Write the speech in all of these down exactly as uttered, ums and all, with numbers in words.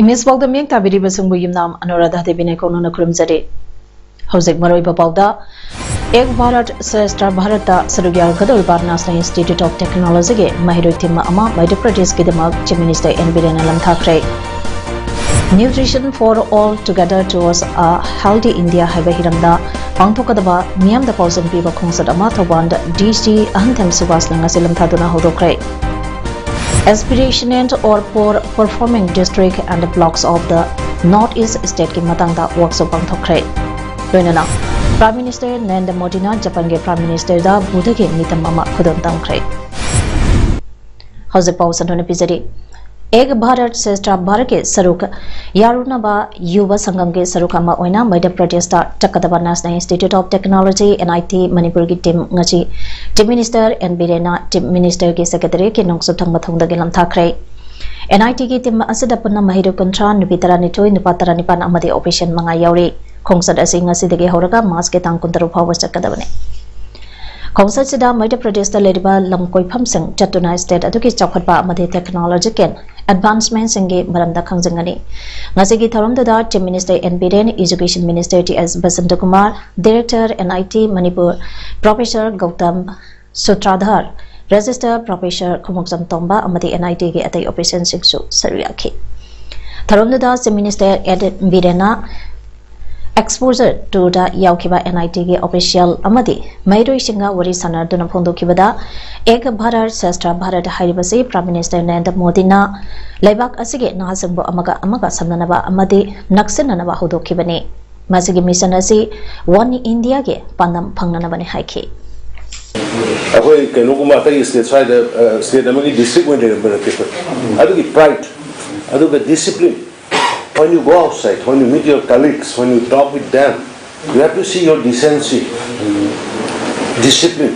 News ꯄꯥꯎꯗ ꯃꯤꯌꯦꯡ ꯇꯥꯕꯤꯔꯤꯕꯁꯤꯡꯕꯨ ꯌꯨꯝꯅꯥꯝ ꯑꯅꯨꯔꯥꯙꯥ ꯗꯦꯕꯤꯅ ꯀꯧꯅꯅ ꯈꯨꯔꯨꯝꯖꯔꯤ꯫ ꯍꯧꯖꯤꯛ ꯃꯔꯨꯑꯣꯏꯕ ꯄꯥꯎꯗ, ꯑꯦꯛ ꯚꯥꯔꯠ ꯁ꯭ꯔꯦꯁꯊ ꯚꯥꯔꯠꯇ ꯁꯔꯨꯛ ꯌꯥꯒꯗꯧꯔꯤꯕ National Institute of Technologyꯒꯤ ꯃꯍꯩꯔꯣꯏ team ꯑꯃ ꯃꯙ꯭ꯌ ꯄ꯭ꯔꯗꯦꯁꯀꯤꯗꯃꯛ Chief Minister ꯑꯦꯟ ꯕꯤꯔꯦꯟꯅ ꯂꯝꯊꯥꯈ꯭ꯔꯦ꯫ Nutrition for All Together Towards a Healthy India ꯍꯥꯏꯕ ꯍꯤꯔꯝꯗ ꯄꯥꯡꯊꯣꯛꯀꯗꯕ ꯃꯤꯌꯥꯝꯗ ꯄꯥꯎꯖꯦꯜ ꯄꯤꯕ ꯈꯣꯡꯆꯠ ꯑꯃ ꯊꯧꯕꯥꯜꯗ ꯗꯤ ꯁꯤ ꯑꯍꯟꯊꯦꯝ ꯁꯨꯕꯥꯁꯅ ꯉꯁꯤ ꯂꯝꯊꯥꯗꯨꯅ ꯍꯧꯗꯣꯛꯈ꯭ꯔꯦ꯫ Aspirational or poor performing district and blocks of the North East stateꯀꯤ ꯃꯇꯥꯡꯗ workshop ꯄꯥꯡꯊꯣꯛꯈ꯭ꯔꯦ꯫ ꯂꯣꯏꯅꯅ Prime Minister ꯅꯔꯦꯟꯗ꯭ꯔ ꯃꯣꯗꯤꯅ ꯖꯄꯥꯟꯒꯤ Prime Ministerꯗ ꯕꯨꯙꯒꯤ ꯃꯤꯇꯝ ꯑꯃ ꯈꯨꯗꯣꯜ ꯇꯝꯈ꯭ꯔꯦ꯫ ꯍꯧꯖꯤꯛ ꯄꯥꯎ ꯁꯟꯗꯣꯛꯅ ꯄꯤꯖꯔꯤ꯫ ꯑꯦꯛ ꯚꯥꯔꯠ ꯁ꯭ꯔꯦꯁꯊ ꯚꯥꯔꯠꯀꯤ ꯁꯔꯨꯛ ꯌꯥꯔꯨꯅꯕ ꯌꯨꯕ ꯁꯪꯒꯝꯒꯤ ꯁꯔꯨꯛ ꯑꯃ ꯑꯣꯏꯅ ꯃꯙ꯭ꯌ ꯄ꯭ꯔꯗꯦꯁꯇ ꯆꯠꯀꯗꯕ National Institute of Technology, NIT, ꯃꯅꯤꯄꯨꯔꯒꯤ team ꯉꯁꯤ Chief Minister ꯑꯦꯟ ꯕꯤꯔꯦꯟꯅ Chief Ministerꯒꯤ Secretariatꯀꯤ ꯅꯣꯡꯆꯨꯞ ꯊꯪꯕ ꯊꯣꯡꯗꯒꯤ ꯂꯝꯊꯥꯈ꯭ꯔꯦ꯫ NITꯒꯤ team ꯑꯁꯤꯗ ꯄꯨꯟꯅ ꯃꯍꯩꯔꯣꯏ ꯀꯨꯟꯊ꯭ꯔꯥ, ꯅꯨꯄꯤ ꯇꯔꯥꯅꯤꯊꯣꯏ, ꯅꯨꯄꯥ ꯇꯔꯥꯅꯤꯄꯥꯟ ꯑꯃꯗꯤ official ꯃꯉꯥ ꯌꯥꯎꯔꯤ꯫ ꯈꯣꯡꯆꯠ ꯑꯁꯤ ꯉꯁꯤꯗꯒꯤ ꯍꯧꯔꯒ ꯃꯥꯔꯆꯀꯤ ꯇꯥꯡ ꯀꯨꯟꯇꯔꯨꯛ ꯐꯥꯎꯕ ꯆꯠꯀꯗꯕꯅꯤ꯫ ꯈꯣꯡꯆꯠꯁꯤꯗ ꯃꯙ꯭ꯌ ꯄ꯭ꯔꯗꯦꯁꯇ ꯂꯩꯔꯤꯕ ꯂꯝ ꯀꯣꯏꯐꯝꯁꯤꯡ ꯆꯠꯇꯨꯅ state ꯑꯗꯨꯒꯤ ꯆꯥꯎꯈꯠꯄ ꯑꯃꯗꯤ technological advancementꯁꯤꯡꯒꯤ ꯃꯔꯝꯗ ꯈꯪꯖꯤꯟꯒꯅꯤ꯫ ꯉꯁꯤꯒꯤ ꯊꯧꯔꯝꯗꯨꯗ Chief Minister N Biren, Education Minister T S Basantakumar, Director NIT Manipur Professor Gautam Sutradhar, Registrar Professor Khumukcham Tomba ꯑꯃꯗꯤ NITꯒꯤ ꯑꯇꯩ officialꯁꯤꯡꯁꯨ ꯁꯔꯨꯛ ꯌꯥꯈꯤ꯫ ꯊꯧꯔꯝꯗꯨꯗ Chief Minister ꯑꯦꯟ ꯕꯤꯔꯦꯟꯅ exposure tourꯗ ꯌꯥꯎꯈꯤꯕ NITꯒꯤ official ꯑꯃꯗꯤ ꯃꯍꯩꯔꯣꯏꯁꯤꯡꯒ ꯋꯥꯔꯤ ꯁꯥꯟꯅꯗꯨꯅ ꯐꯣꯡꯗꯣꯛꯈꯤꯕꯗ, ꯑꯦꯛ ꯚꯥꯔꯠ ꯁ꯭ꯔꯦꯁꯊ ꯚꯥꯔꯠ ꯍꯥꯏꯔꯤꯕꯁꯤ Prime Minister ꯅꯔꯦꯟꯗ꯭ꯔ ꯃꯣꯗꯤꯅ ꯂꯩꯕꯥꯛ ꯑꯁꯤꯒꯤ ꯅꯍꯥꯁꯤꯡꯕꯨ ꯑꯃꯒ ꯑꯃꯒ ꯁꯝꯅꯅꯕ ꯑꯃꯗꯤ ꯅꯛꯁꯤꯟꯅꯅꯕ ꯍꯧꯗꯣꯛꯈꯤꯕꯅꯤ꯫ ꯃꯁꯤꯒꯤ mission ꯑꯁꯤ One Indiaꯒꯤ ꯄꯥꯟꯗꯝ ꯐꯪꯅꯅꯕꯅꯤ ꯍꯥꯏꯈꯤ꯫ ꯑꯩꯈꯣꯏ ꯀꯩꯅꯣꯒꯨꯝꯕ ꯑꯇꯩ state ꯁ꯭ꯋꯥꯏꯗ state ꯑꯃꯒꯤ district ꯑꯣꯏꯅ ꯂꯩꯔꯝꯕ ꯅꯠꯇꯦ ꯑꯩꯈꯣꯏ꯫ ꯑꯗꯨꯒꯤ pride, ꯑꯗꯨꯒ discipline, when you go outside, when you meet your colleagues, when you talk with them, you have to see your decency, discipline.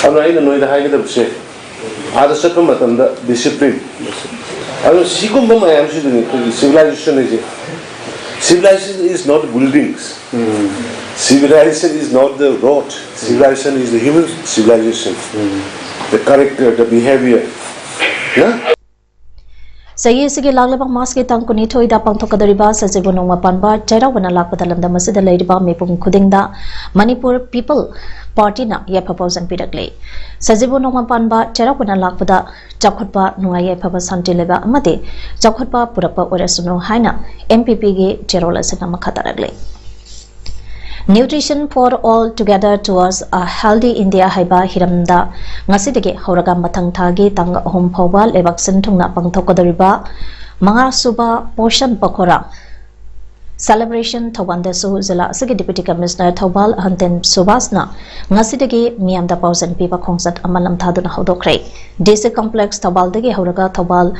ꯑꯗꯨꯅ ꯑꯩꯅ ꯅꯣꯏꯗ ꯍꯥꯏꯒꯗꯕꯁꯦ, ꯑꯥꯗ ꯆꯠꯄ ꯃꯇꯝꯗ discipline, ꯑꯗꯨ ꯁꯤꯒꯨꯝꯕ ꯃꯌꯥꯝꯁꯤꯗꯅꯤ ꯑꯩꯈꯣꯏꯒꯤ civilization ꯍꯥꯏꯁꯦ꯫ Civilization is not buildings. Civilization is not the road. Civilization is the human civilization. The character, the behavior. Yeah? ꯆꯍꯤ ꯑꯁꯤꯒꯤ ꯂꯥꯛꯂꯤꯕ ꯃꯥꯔꯆꯀꯤ ꯇꯥꯡ ꯀꯨꯟꯅꯤꯊꯣꯏꯗ ꯄꯥꯡꯊꯣꯛꯀꯗꯧꯔꯤꯕ ꯁꯖꯤꯕꯨ ꯅꯣꯡꯃ ꯄꯥꯟꯕ ꯆꯩꯔꯥꯎꯕꯅ ꯂꯥꯛꯄꯗ ꯂꯝꯗꯝ ꯑꯁꯤꯗ ꯂꯩꯔꯤꯕ ꯃꯤꯄꯨꯝ ꯈꯨꯗꯤꯡꯗ ꯃꯅꯤꯄꯨꯔ ꯄꯤꯄꯜ ꯄꯥꯔꯇꯤꯅ ꯌꯥꯏꯐ ꯄꯥꯎꯖꯦꯜ ꯄꯤꯔꯛꯂꯤ꯫ ꯁꯖꯤꯕꯨ ꯅꯣꯡꯃ ꯄꯥꯟꯕ ꯆꯩꯔꯥꯎꯕꯅ ꯂꯥꯛꯄꯗ ꯆꯥꯎꯈꯠꯄ, ꯅꯨꯡꯉꯥꯏ ꯌꯥꯏꯐꯕ, ꯁꯥꯟꯇꯤ ꯂꯩꯕ ꯑꯃꯗꯤ ꯆꯥꯎꯈꯠꯄ ꯄꯨꯔꯛꯄ ꯑꯣꯏꯔꯁꯅꯨ ꯍꯥꯏꯅ M P P ꯒꯤ ꯆꯦꯔꯣꯜ ꯑꯁꯤꯅ ꯃꯈꯥ ꯇꯥꯔꯛꯂꯤ꯫ Nutrition for All, Together Towards a Healthy India ꯍꯥꯏꯕ ꯍꯤꯔꯝꯗ ꯉꯁꯤꯗꯒꯤ ꯍꯧꯔꯒ ꯃꯊꯪ ꯊꯥꯒꯤ ꯇꯥꯡ ꯑꯍꯨꯝ ꯐꯥꯎꯕ ꯂꯩꯕꯥꯛ ꯁꯤꯟ ꯊꯨꯡꯅ ꯄꯥꯡꯊꯣꯛꯀꯗꯧꯔꯤꯕ ꯃꯉꯥꯁꯨꯕ ꯄꯣꯁꯟ ꯄꯈꯣꯔꯥ celebration ꯊꯧꯕꯥꯜꯗꯁꯨ ꯖꯤꯂꯥ ꯑꯁꯤꯒꯤ Deputy Commissioner ꯊꯧꯕꯥꯜ ꯑꯍꯟꯇꯦꯝ ꯁꯨꯕꯥꯁꯅ ꯉꯁꯤꯗꯒꯤ ꯃꯤꯌꯥꯝꯗ ꯄꯥꯎꯖꯦꯜ ꯄꯤꯕ ꯈꯣꯡꯆꯠ ꯑꯃ ꯂꯝꯊꯥꯗꯨꯅ ꯍꯧꯗꯣꯛꯈ꯭ꯔꯦ꯫ D C Complex ꯊꯧꯕꯥꯜꯗꯒꯤ ꯍꯧꯔꯒ ꯊꯧꯕꯥꯜ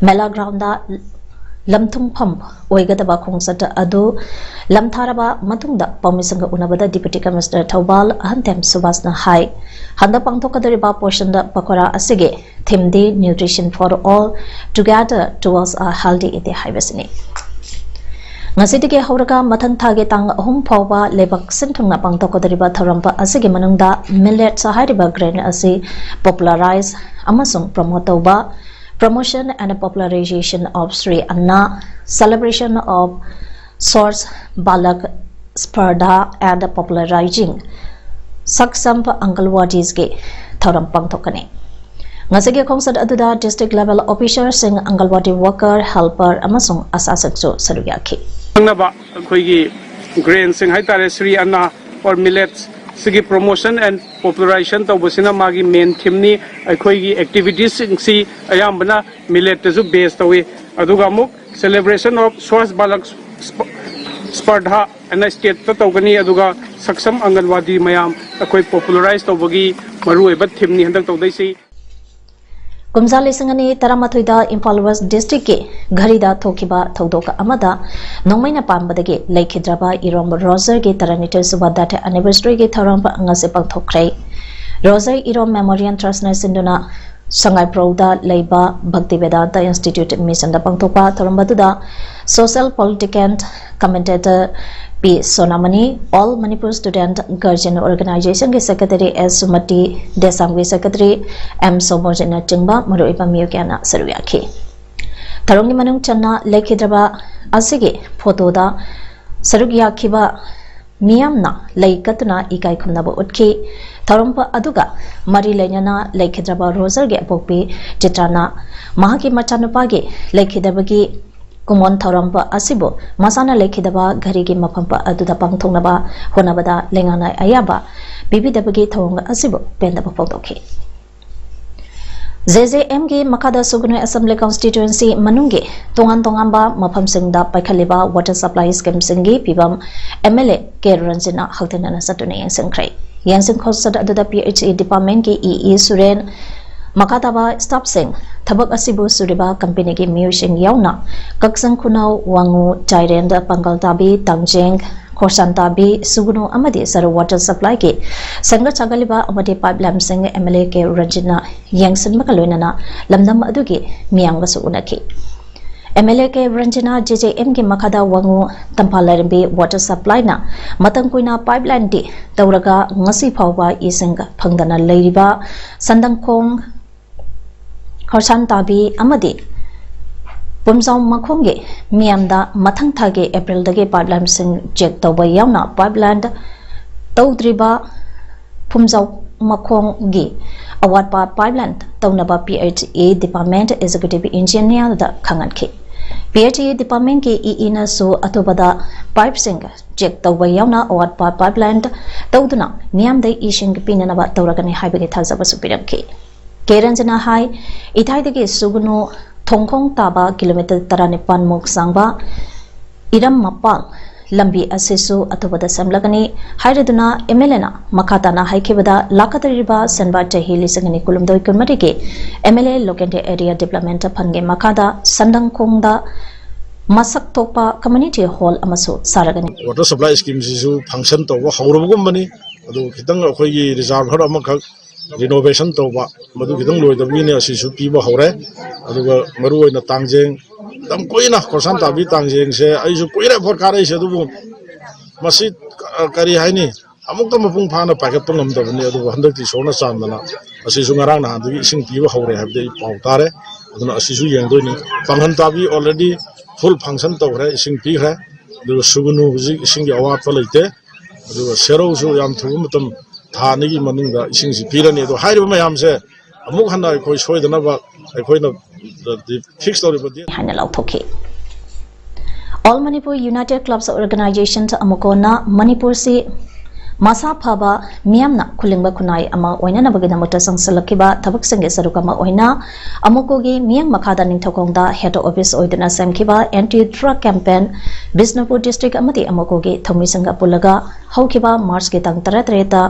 ꯃꯦꯂꯥ ꯒ꯭ꯔꯥꯎꯟꯗ ꯂꯝꯊꯨꯡꯐꯝ ꯑꯣꯏꯒꯗꯕ ꯈꯣꯡꯆꯠ ꯑꯗꯨ ꯂꯝꯊꯥꯔꯕ ꯃꯇꯨꯡꯗ ꯄꯥꯎꯃꯤꯁꯤꯡꯒ ꯎꯅꯕꯗ Deputy Commissioner ꯊꯧꯕꯥꯜ ꯑꯍꯟꯇꯦꯝ ꯁꯨꯕꯥꯁꯅ ꯍꯥꯏ, ꯍꯟꯗꯛ ꯄꯥꯡꯊꯣꯛꯀꯗꯧꯔꯤꯕ ꯄꯣꯁꯟꯗ ꯄꯈꯣꯔꯥ ꯑꯁꯤꯒꯤ theme D Nutrition for All, Together Towards a Healthy India ꯍꯥꯏꯕꯁꯤꯅꯤ꯫ ꯉꯁꯤꯗꯒꯤ ꯍꯧꯔꯒ ꯃꯊꯪ ꯊꯥꯒꯤ ꯇꯥꯡ ꯑꯍꯨꯝ ꯐꯥꯎꯕ ꯂꯩꯕꯥꯛ ꯁꯤꯟ ꯊꯨꯡꯅ ꯄꯥꯡꯊꯣꯛꯀꯗꯧꯔꯤꯕ ꯊꯧꯔꯝ ꯑꯁꯤꯒꯤ ꯃꯅꯨꯡꯗ millet ꯍꯥꯏꯔꯤꯕ grain ꯑꯁꯤ popularize ꯑꯃꯁꯨꯡ promote ꯇꯧꯕ, promotion and popularization of Sri Anna, celebration of Swachh Balak Spardha and popularizing Saksham Anganwadis ꯒꯤ ꯊꯧꯔꯝ ꯄꯥꯡꯊꯣꯛꯀꯅꯤ꯫ ꯉꯁꯤꯒꯤ ꯈꯣꯡꯆꯠ ꯑꯗꯨꯗ district level officer ꯁꯤꯡ, Anganwadi worker, helper ꯑꯃꯁꯨꯡ ꯑꯁꯥꯁꯤꯡꯁꯨ ꯁꯔꯨꯛ ꯌꯥꯈꯤ꯫ ꯈꯪꯅꯕ ꯑꯩꯈꯣꯏꯒꯤ grain ꯁꯤꯡ ꯍꯥꯏꯇꯥꯔꯦ, Sri Anna or millet ꯁꯤꯒꯤ promotion and popularization ꯇꯧꯕꯁꯤꯅ ꯃꯥꯒꯤ main theme ꯅꯤ꯫ ꯑꯩꯈꯣꯏꯒꯤ activities ꯁꯤꯡꯁꯤ ꯑꯌꯥꯝꯕꯅ millet ꯇꯁꯨ base ꯇꯧꯏ꯫ ꯑꯗꯨꯒ ꯑꯃꯨꯛ celebration of Swachh Balak Sp- Spardha ꯑꯅ state ꯇ ꯇꯧꯒꯅꯤ꯫ ꯑꯗꯨꯒ Saksham Anganwadi ꯃꯌꯥꯝ ꯑꯩꯈꯣꯏ popularized ꯇꯧꯕꯒꯤ ꯃꯔꯨꯑꯣꯏꯕ theme ꯅꯤ ꯍꯟꯗꯛ ꯇꯧꯗꯣꯏꯁꯤ꯫ ꯀꯨꯝꯖꯥ ꯂꯤꯁꯤꯡ ꯑꯅꯤ ꯇꯔꯥꯃꯥꯊꯣꯏꯗ ꯏꯝꯐꯥꯜ West district ꯀꯤ ꯘꯔꯤꯗ ꯊꯣꯛꯈꯤꯕ ꯊꯧꯗꯣꯛ ꯑꯃꯗ ꯅꯣꯡꯃꯩꯅ ꯄꯥꯟꯕꯗꯒꯤ ꯂꯩꯈꯤꯗ꯭ꯔꯕ ꯏꯔꯣꯝ ꯔꯣꯖꯔꯒꯤ ꯇꯔꯥꯅꯤꯊꯣꯏ ꯁꯨꯕ death anniversary ꯒꯤ ꯊꯧꯔꯝ ꯉꯁꯤ ꯄꯥꯡꯊꯣꯛꯈ꯭ꯔꯦ꯫ ꯔꯣꯖꯔ ꯏꯔꯣꯝ Memorial Trust ꯅ ꯁꯤꯟꯗꯨꯅ ꯁꯉꯥꯏꯄ꯭ꯔꯧꯗ ꯂꯩꯕ ꯚꯛꯇꯤ ꯚꯦꯗꯥꯟꯇ Institute mission ꯗ ꯄꯥꯡꯊꯣꯛꯄ ꯊꯧꯔꯝ ꯑꯗꯨꯗ social political commentator P ꯁꯣꯅꯥꯃꯅꯤ, All Manipur Student Guardian Organization ꯒꯤ secretary S ꯁꯨꯃꯇꯤ, ꯗꯦꯁꯥꯝꯒꯤ secretary M ꯁꯣꯃꯣꯔꯖꯤꯠꯅꯆꯤꯡꯕ ꯃꯔꯨꯑꯣꯏꯕ ꯃꯤꯑꯣꯏ ꯀꯌꯥꯅ ꯁꯔꯨꯛ ꯌꯥꯈꯤ꯫ ꯊꯧꯔꯝꯒꯤ ꯃꯅꯨꯡ ꯆꯟꯅ ꯂꯩꯈꯤꯗ꯭ꯔꯕ ꯑꯁꯤꯒꯤ ꯐꯣꯇꯣꯗ ꯁꯔꯨꯛ ꯌꯥꯈꯤꯕ ꯃꯤꯌꯥꯝꯅ ꯂꯩ ꯀꯠꯇꯨꯅ ꯏꯀꯥꯏ ꯈꯨꯝꯅꯕ ꯎꯠꯈꯤ꯫ ꯊꯧꯔꯝ ꯑꯗꯨꯒ ꯃꯔꯤ ꯂꯩꯅꯅ ꯂꯩꯈꯤꯗ꯭ꯔꯕ ꯔꯣꯖꯔꯒꯤ ꯑꯄꯣꯛꯄꯤ ꯆꯤꯇ꯭ꯔꯥꯅ ꯃꯍꯥꯛꯀꯤ ꯃꯆꯥꯅꯨꯄꯥꯒꯤ ꯂꯩꯈꯤꯗꯕꯒꯤ ꯀꯨꯃꯣꯟ ꯊꯧꯔꯝ ꯑꯁꯤꯕꯨ ꯃꯁꯥꯅ ꯂꯩꯈꯤꯗꯕ ꯘꯔꯤꯒꯤ ꯃꯐꯝ ꯑꯗꯨꯗ ꯄꯥꯡꯊꯣꯛꯅꯕ ꯍꯣꯠꯅꯕꯗ ꯂꯩꯉꯥꯛꯅ ꯑꯌꯥꯕ ꯄꯤꯕꯤꯗꯕꯒꯤ ꯊꯧꯑꯣꯡ ꯑꯁꯤꯕꯨ ꯄꯦꯟꯗꯕ ꯐꯣꯡꯗꯣꯛꯈꯤ꯫ ꯖꯦ ꯖꯦ ꯑꯦꯝꯒꯤ ꯃꯈꯥꯗ ꯁꯨꯒꯅꯨ ꯑꯦꯁꯦꯝꯕ꯭ꯂꯤ ꯀꯟꯁꯇꯤꯇ꯭ꯋꯦꯟꯁꯤ ꯃꯅꯨꯡꯒꯤ ꯇꯣꯉꯥꯟ ꯇꯣꯉꯥꯟꯕ ꯃꯐꯝꯁꯤꯡꯗ ꯄꯥꯏꯈꯠꯂꯤꯕ ꯋꯥꯇꯔ ꯁꯄ꯭ꯂꯥꯏ ꯁ꯭ꯀꯤꯝꯁꯤꯡꯒꯤ ꯐꯤꯕꯝ ꯑꯦꯝ ꯑꯦꯜ ꯑꯦ ꯀꯦ ꯔꯟꯖꯤꯠꯅ ꯍꯛꯊꯦꯡꯅꯅ ꯆꯠꯇꯨꯅ ꯌꯦꯡꯁꯤꯟꯈ꯭ꯔꯦ꯫ ꯌꯦꯡꯁꯤꯟ ꯈꯣꯠꯆꯠ ꯑꯗꯨꯗ ꯄꯤ ꯑꯩꯆ ꯏ ꯗꯤꯄꯥꯔꯠꯃꯦꯟꯒꯤ ꯏ ꯏ ꯁꯨꯔꯦꯟ, ꯃꯈꯥ ꯇꯥꯕ ꯁ꯭ꯇꯥꯐꯁꯤꯡ, ꯊꯕꯛ ꯑꯁꯤꯕꯨ ꯁꯨꯔꯤꯕ ꯀꯝꯄꯦꯅꯤꯒꯤ ꯃꯤꯑꯣꯏꯁꯤꯡ ꯌꯥꯎꯅ ꯀꯛꯆꯤꯡ ꯈꯨꯅꯧ, ꯋꯥꯉꯨ, ꯆꯥꯏꯔꯦꯟ, ꯄꯥꯡꯒꯜ ꯇꯥꯕꯤ, ꯇꯥꯡꯖꯦꯡ, ꯈꯣꯔꯁꯥꯟ ꯇꯥꯕꯤ, ꯁꯨꯒꯅꯨ ꯑꯃꯗꯤ ꯁꯔꯨ ꯋꯥꯇꯔ ꯁꯄ꯭ꯂꯥꯏꯒꯤ ꯁꯦꯝꯒꯠ ꯁꯥꯒꯠꯂꯤꯕ ꯑꯃꯗꯤ ꯄꯥꯏꯞ ꯂꯥꯏꯟꯁꯤꯡ ꯑꯦꯝ ꯑꯦꯜ ꯑꯦ ꯀꯦ ꯔꯟꯖꯤꯠꯅ ꯌꯦꯡꯁꯤꯟꯕꯒ ꯂꯣꯏꯅꯅ ꯂꯝꯗꯝ ꯑꯗꯨꯒꯤ ꯃꯤꯌꯥꯝꯒꯁꯨ ꯎꯅꯈꯤ꯫ ꯑꯦꯝ ꯑꯦꯜ ꯑꯦ ꯀꯦ ꯔꯟꯖꯤꯠꯅ ꯖꯦ ꯖꯦ ꯑꯦꯝꯒꯤ ꯃꯈꯥꯗ ꯋꯥꯉꯨ ꯇꯝꯐꯥ ꯂꯥꯏꯔꯦꯝꯕꯤ ꯋꯥꯇꯔ ꯁꯄ꯭ꯂꯥꯏꯅ ꯃꯇꯝ ꯀꯨꯏꯅ ꯄꯥꯏꯞ ꯂꯥꯏꯟꯗꯤ ꯇꯧꯔꯒ ꯉꯁꯤ ꯐꯥꯎꯕ ꯏꯁꯤꯡ ꯐꯪꯗꯅ ꯂꯩꯔꯤꯕ ꯁꯟꯗꯪꯈꯣꯡ, ꯈꯣꯔꯁꯥꯟ ꯇꯥꯕꯤ ꯑꯃꯗꯤ ꯄꯨꯝꯖꯥꯎ ꯃꯈꯣꯡꯒꯤ ꯃꯤꯌꯥꯝꯗ ꯃꯊꯪ ꯊꯥꯒꯤ ꯑꯦꯄ꯭ꯔꯤꯜꯗꯒꯤ ꯄꯥꯏꯞ ꯂꯥꯏꯟꯁꯤꯡ ꯆꯦꯛ ꯇꯧꯕ ꯌꯥꯎꯅ ꯄꯥꯏꯞ ꯂꯥꯏꯟ ꯇꯧꯗ꯭ꯔꯤꯕ ꯄꯨꯝꯖꯥꯎ ꯃꯈꯣꯡꯒꯤ ꯑꯋꯥꯠꯄ ꯄꯥꯏꯞ ꯂꯥꯏꯟ ꯇꯧꯅꯕ P H E department executive ꯏꯟꯖꯤꯅꯤꯌꯔꯗ ꯈꯪꯍꯟꯈꯤ꯫ P H E ꯗꯤꯄꯥꯔꯠꯃꯦꯟꯒꯤ ꯏ ꯏꯅꯁꯨ ꯑꯊꯨꯕꯗ ꯄꯥꯏꯞꯁꯤꯡ ꯆꯦꯛ ꯇꯧꯕ ꯌꯥꯎꯅ ꯑꯋꯥꯠꯄ ꯄꯥꯏꯞ ꯂꯥꯏꯟ ꯇꯧꯗꯨꯅ ꯃꯤꯌꯥꯝꯗ ꯏꯁꯤꯡ ꯄꯤꯅꯅꯕ ꯇꯧꯔꯒꯅꯤ ꯍꯥꯏꯕꯒꯤ ꯊꯥꯖꯕꯁꯨ ꯄꯤꯔꯝꯈꯤ꯫ ꯀꯦ ꯔꯟꯖꯅ ꯍꯥꯏ, ꯏꯊꯥꯏꯗꯒꯤ ꯁꯨꯒꯅꯨ ꯊꯣꯡꯈꯣꯡ ꯇꯥꯕ ꯀꯤꯂꯣꯃꯤꯇꯔ ꯇꯔꯥꯅꯤꯄꯥꯟ ꯃꯨꯛ ꯁꯥꯡꯕ ꯏꯔꯝ ꯃꯄꯥꯜ ꯂꯝꯕꯤ ꯑꯁꯤꯁꯨ ꯑꯊꯨꯕꯗ ꯁꯦꯝꯂꯒꯅꯤ ꯍꯥꯏꯔꯗꯨꯅ ꯑꯦꯝ ꯑꯦꯜ ꯑꯦꯅ ꯃꯈꯥ ꯇꯥꯅ ꯍꯥꯏꯈꯤꯕꯗ, ꯂꯥꯛꯀꯗꯧꯔꯤꯕ ꯁꯦꯟꯕꯥ ꯆꯍꯤ ꯂꯤꯁꯤꯡ ꯑꯅꯤ ꯀꯨꯟꯍꯨꯝꯗꯣꯏ ꯀꯨꯟꯃꯔꯤꯒꯤ M L A local area development ꯐꯟꯒꯤ ꯃꯈꯥꯗ ꯁꯟꯗꯪꯈꯣꯡꯗ ꯃꯁꯛ ꯊꯣꯛꯄ ꯀꯝꯃ꯭ꯌꯨꯅꯤꯇꯤ ꯍꯣꯜ ꯑꯃꯁꯨ ꯁꯥꯔꯒꯅꯤ꯫ ꯋꯥꯇꯔ ꯁꯄ꯭ꯂꯥꯏ ꯁ꯭ꯀꯤꯝꯁꯤꯁꯨ ꯐꯪꯁꯟ ꯇꯧꯕ ꯍꯧꯔꯕꯒꯨꯝꯕꯅꯤ꯫ ꯑꯗꯨ ꯈꯤꯇꯪ ꯑꯩꯈꯣꯏꯒꯤ ꯔꯤꯖꯥꯔꯚꯔ ꯑꯃꯈꯛ ꯔꯤꯅꯣꯚꯦꯁꯟ ꯇꯧꯕ, ꯃꯗꯨ ꯈꯤꯇꯪ ꯂꯣꯏꯗꯕꯒꯤꯅꯦ꯫ ꯑꯁꯤꯁꯨ ꯄꯤꯕ ꯍꯧꯔꯦ꯫ ꯑꯗꯨꯒ ꯃꯔꯨꯑꯣꯏꯅ ꯇꯥꯡꯖꯦꯡ, ꯌꯥꯝ ꯀꯨꯏꯅ ꯈꯣꯔꯁꯥꯟ ꯇꯥꯕꯤ ꯇꯥꯡꯖꯦꯡꯁꯦ ꯑꯩꯁꯨ ꯀꯨꯏꯔꯦ ꯚꯣꯠ ꯀꯥꯔꯛꯏꯁꯦ, ꯑꯗꯨꯕꯨ ꯃꯁꯤ ꯀ-, ꯀꯔꯤ ꯍꯥꯏꯅꯤ, ꯑꯃꯨꯛꯇ ꯃꯄꯨꯡ ꯐꯥꯅ ꯄꯥꯏꯈꯠꯄ ꯉꯝꯗꯕꯅꯤ꯫ ꯑꯗꯨꯕꯨ ꯍꯟꯗꯛꯇꯤ ꯏꯁꯣꯔꯅ ꯆꯥꯟꯗꯅ ꯑꯁꯤꯁꯨ ꯉꯔꯥꯡ ꯅꯍꯥꯟꯗꯒꯤ ꯏꯁꯤꯡ ꯄꯤꯕ ꯍꯧꯔꯦ ꯍꯥꯏꯕꯗꯤ ꯑꯩ ꯄꯥꯎ ꯇꯥꯔꯦ꯫ ꯑꯗꯨꯅ ꯑꯁꯤꯁꯨ ꯌꯦꯡꯗꯣꯏꯅꯤ꯫ ꯄꯥꯡꯒꯟ ꯇꯥꯕꯤ already full function ꯇꯧꯈ꯭ꯔꯦ, ꯏꯁꯤꯡ ꯄꯤꯈ꯭ꯔꯦ꯫ ꯑꯗꯨꯒ ꯁꯨꯒꯨꯅꯨ ꯍꯧꯖꯤꯛ ꯏꯁꯤꯡꯒꯤ ꯑꯋꯥꯠꯄ ꯂꯩꯇꯦ꯫ ꯑꯗꯨꯒ ꯁꯦꯔꯧꯁꯨ ꯌꯥꯝ ꯊꯨꯕ ꯃꯇꯝ, ꯊꯥ ꯑꯅꯤꯒꯤ ꯃꯅꯨꯡꯗ ꯏꯁꯤꯡꯁꯤ ꯄꯤꯔꯅꯤ꯫ ꯑꯗꯣ ꯍꯥꯏꯔꯤꯕ ꯃꯌꯥꯝꯁꯦ ꯑꯃꯨꯛ ꯍꯟꯅ ꯑꯩꯈꯣꯏ ꯁꯣꯏꯗꯅꯕ ꯑꯩꯈꯣꯏꯅ fix ꯇꯧꯔꯤꯕ date ꯍꯥꯏꯅ ꯂꯥꯎꯊꯣꯛꯈꯤ꯫ All Manipur United Clubs Organization, ꯑꯃꯨꯀꯣꯅ ꯃꯅꯤꯄꯨꯔꯁꯤ ꯃꯁꯥ ꯐꯕ, ꯃꯤꯌꯥꯝꯅ ꯈꯨꯂꯤꯡꯕ ꯈꯨꯟꯅꯥꯏ ꯑꯃ ꯑꯣꯏꯅꯅꯕꯒꯤꯗꯃꯛꯇ ꯆꯪꯁꯤꯜꯂꯛꯈꯤꯕ ꯊꯕꯛꯁꯤꯡꯒꯤ ꯁꯔꯨꯛ ꯑꯃ ꯑꯣꯏꯅ ꯑꯃꯨꯀꯣꯒꯤ ꯃꯤꯠꯌꯦꯡ ꯃꯈꯥꯗ ꯅꯤꯡꯊꯧꯈꯣꯡꯗ head office ꯑꯣꯏꯗꯨꯅ ꯁꯦꯝꯈꯤꯕ anti drug campaign, Bishnupur district ꯑꯃꯗꯤ ꯑꯃꯨꯀꯣꯒꯤ ꯊꯧꯃꯤꯁꯤꯡꯒ ꯄꯨꯜꯂꯒ ꯍꯧꯈꯤꯕ March ꯀꯤ ꯇꯥꯡ ꯇꯔꯥꯇꯔꯦꯠꯇ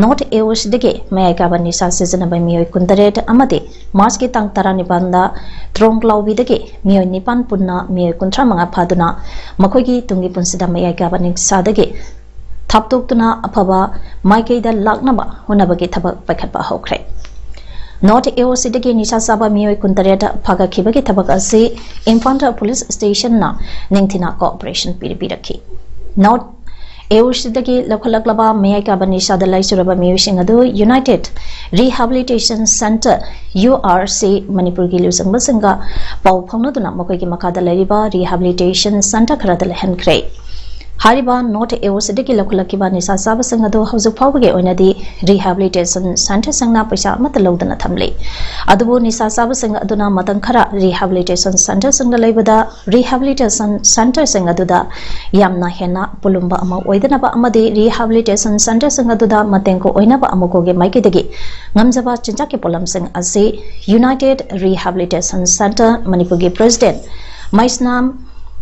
North AOC ꯗꯒꯤ ꯃꯌꯥꯏ ꯀꯥꯕ ꯅꯤꯁꯥ ꯁꯤꯖꯤꯟꯅꯕ ꯃꯤꯑꯣꯏ ꯀꯨꯟꯇꯔꯦꯠ ꯑꯃꯗꯤ March ꯀꯤ ꯇꯥꯡ ꯇꯔꯥꯅꯤꯄꯥꯟꯗ ꯇ꯭ꯔꯣꯡꯂꯥꯎꯕꯤꯗꯒꯤ ꯃꯤꯑꯣꯏ ꯅꯤꯄꯥꯟ ꯄꯨꯟꯅ ꯃꯤꯑꯣꯏ ꯀꯨꯟꯊ꯭ꯔꯥ ꯃꯉꯥ ꯐꯥꯗꯨꯅ ꯃꯈꯣꯏꯒꯤ ꯇꯨꯡꯒꯤ ꯄꯨꯟꯁꯤꯗ ꯃꯌꯥꯏ ꯀꯥꯕ ꯅꯤꯁꯥꯗꯒꯤ ꯊꯥꯞꯇꯣꯛꯇꯨꯅ ꯑꯐꯕ ꯃꯥꯏꯀꯩꯗ ꯂꯥꯛꯅꯕ ꯍꯣꯠꯅꯕꯒꯤ ꯊꯕꯛ ꯄꯥꯏꯈꯠꯄ ꯍꯧꯈ꯭ꯔꯦ꯫ North AOC ꯗꯒꯤ ꯅꯤꯁꯥ ꯆꯥꯕ ꯃꯤꯑꯣꯏ ꯀꯨꯟꯇꯔꯦꯠ ꯐꯥꯒꯠꯈꯤꯕꯒꯤ ꯊꯕꯛ ꯑꯁꯤ ꯏꯝꯐꯥꯜ police station ꯅ ꯅꯤꯡꯊꯤꯅ cooperation ꯄꯤꯕꯤꯔꯛꯈꯤ꯫ North AOC ꯗꯒꯤ ꯂꯧꯈꯠꯂꯛꯂꯕ ꯃꯌꯥꯏ ꯀꯥꯕ ꯅꯤꯁꯥꯗ ꯂꯥꯏꯆꯨꯔꯕ ꯃꯤꯑꯣꯏꯁꯤꯡ ꯑꯗꯨ United Rehabilitation Centre, URC, ꯃꯅꯤꯄꯨꯔꯒꯤ ꯂꯨꯆꯤꯡꯕꯁꯤꯡꯒ ꯄꯥꯎ ꯐꯥꯎꯅꯗꯨꯅ ꯃꯈꯣꯏꯒꯤ ꯃꯈꯥꯗ ꯂꯩꯔꯤꯕ rehabilitation centre ꯈꯔꯗ ꯂꯩꯍꯟꯈ꯭ꯔꯦ꯫ ꯍꯥꯏꯔꯤꯕ North AOC ꯗꯒꯤ ꯂꯧꯈꯠꯂꯛꯈꯤꯕ ꯅꯤꯁꯥ ꯆꯥꯕꯁꯤꯡ ꯑꯗꯨ ꯍꯧꯖꯤꯛ ꯐꯥꯎꯕꯒꯤ ꯑꯣꯏꯅꯗꯤ rehabilitation centre ꯁꯤꯡꯅ ꯄꯩꯁꯥ ꯑꯃꯠꯇ ꯂꯧꯗꯅ ꯊꯝꯂꯤ꯫ ꯑꯗꯨꯕꯨ ꯅꯤꯁꯥ ꯆꯥꯕꯁꯤꯡ ꯑꯗꯨꯅ ꯃꯇꯝ ꯈꯔ rehabilitation centre ꯁꯤꯡꯗ ꯂꯩꯕꯗ rehabilitation centre ꯁꯤꯡ ꯑꯗꯨꯗ ꯌꯥꯝꯅ ꯍꯦꯟꯅ ꯄꯨꯂꯨꯝꯕ ꯑꯃ ꯑꯣꯏꯗꯅꯕ ꯑꯃꯗꯤ rehabilitation centre ꯁꯤꯡ ꯑꯗꯨꯗ ꯃꯇꯦꯡ ꯑꯣꯏꯅꯕ ꯑꯃꯨꯀꯣꯒꯤ ꯃꯥꯏꯀꯩꯗꯒꯤ ꯉꯝꯖꯕ ꯆꯤꯟꯖꯥꯛꯀꯤ ꯄꯣꯠꯂꯝꯁꯤꯡ ꯑꯁꯤ United Rehabilitation Centre ꯃꯅꯤꯄꯨꯔꯒꯤ president ꯃꯩꯁꯅꯥꯝ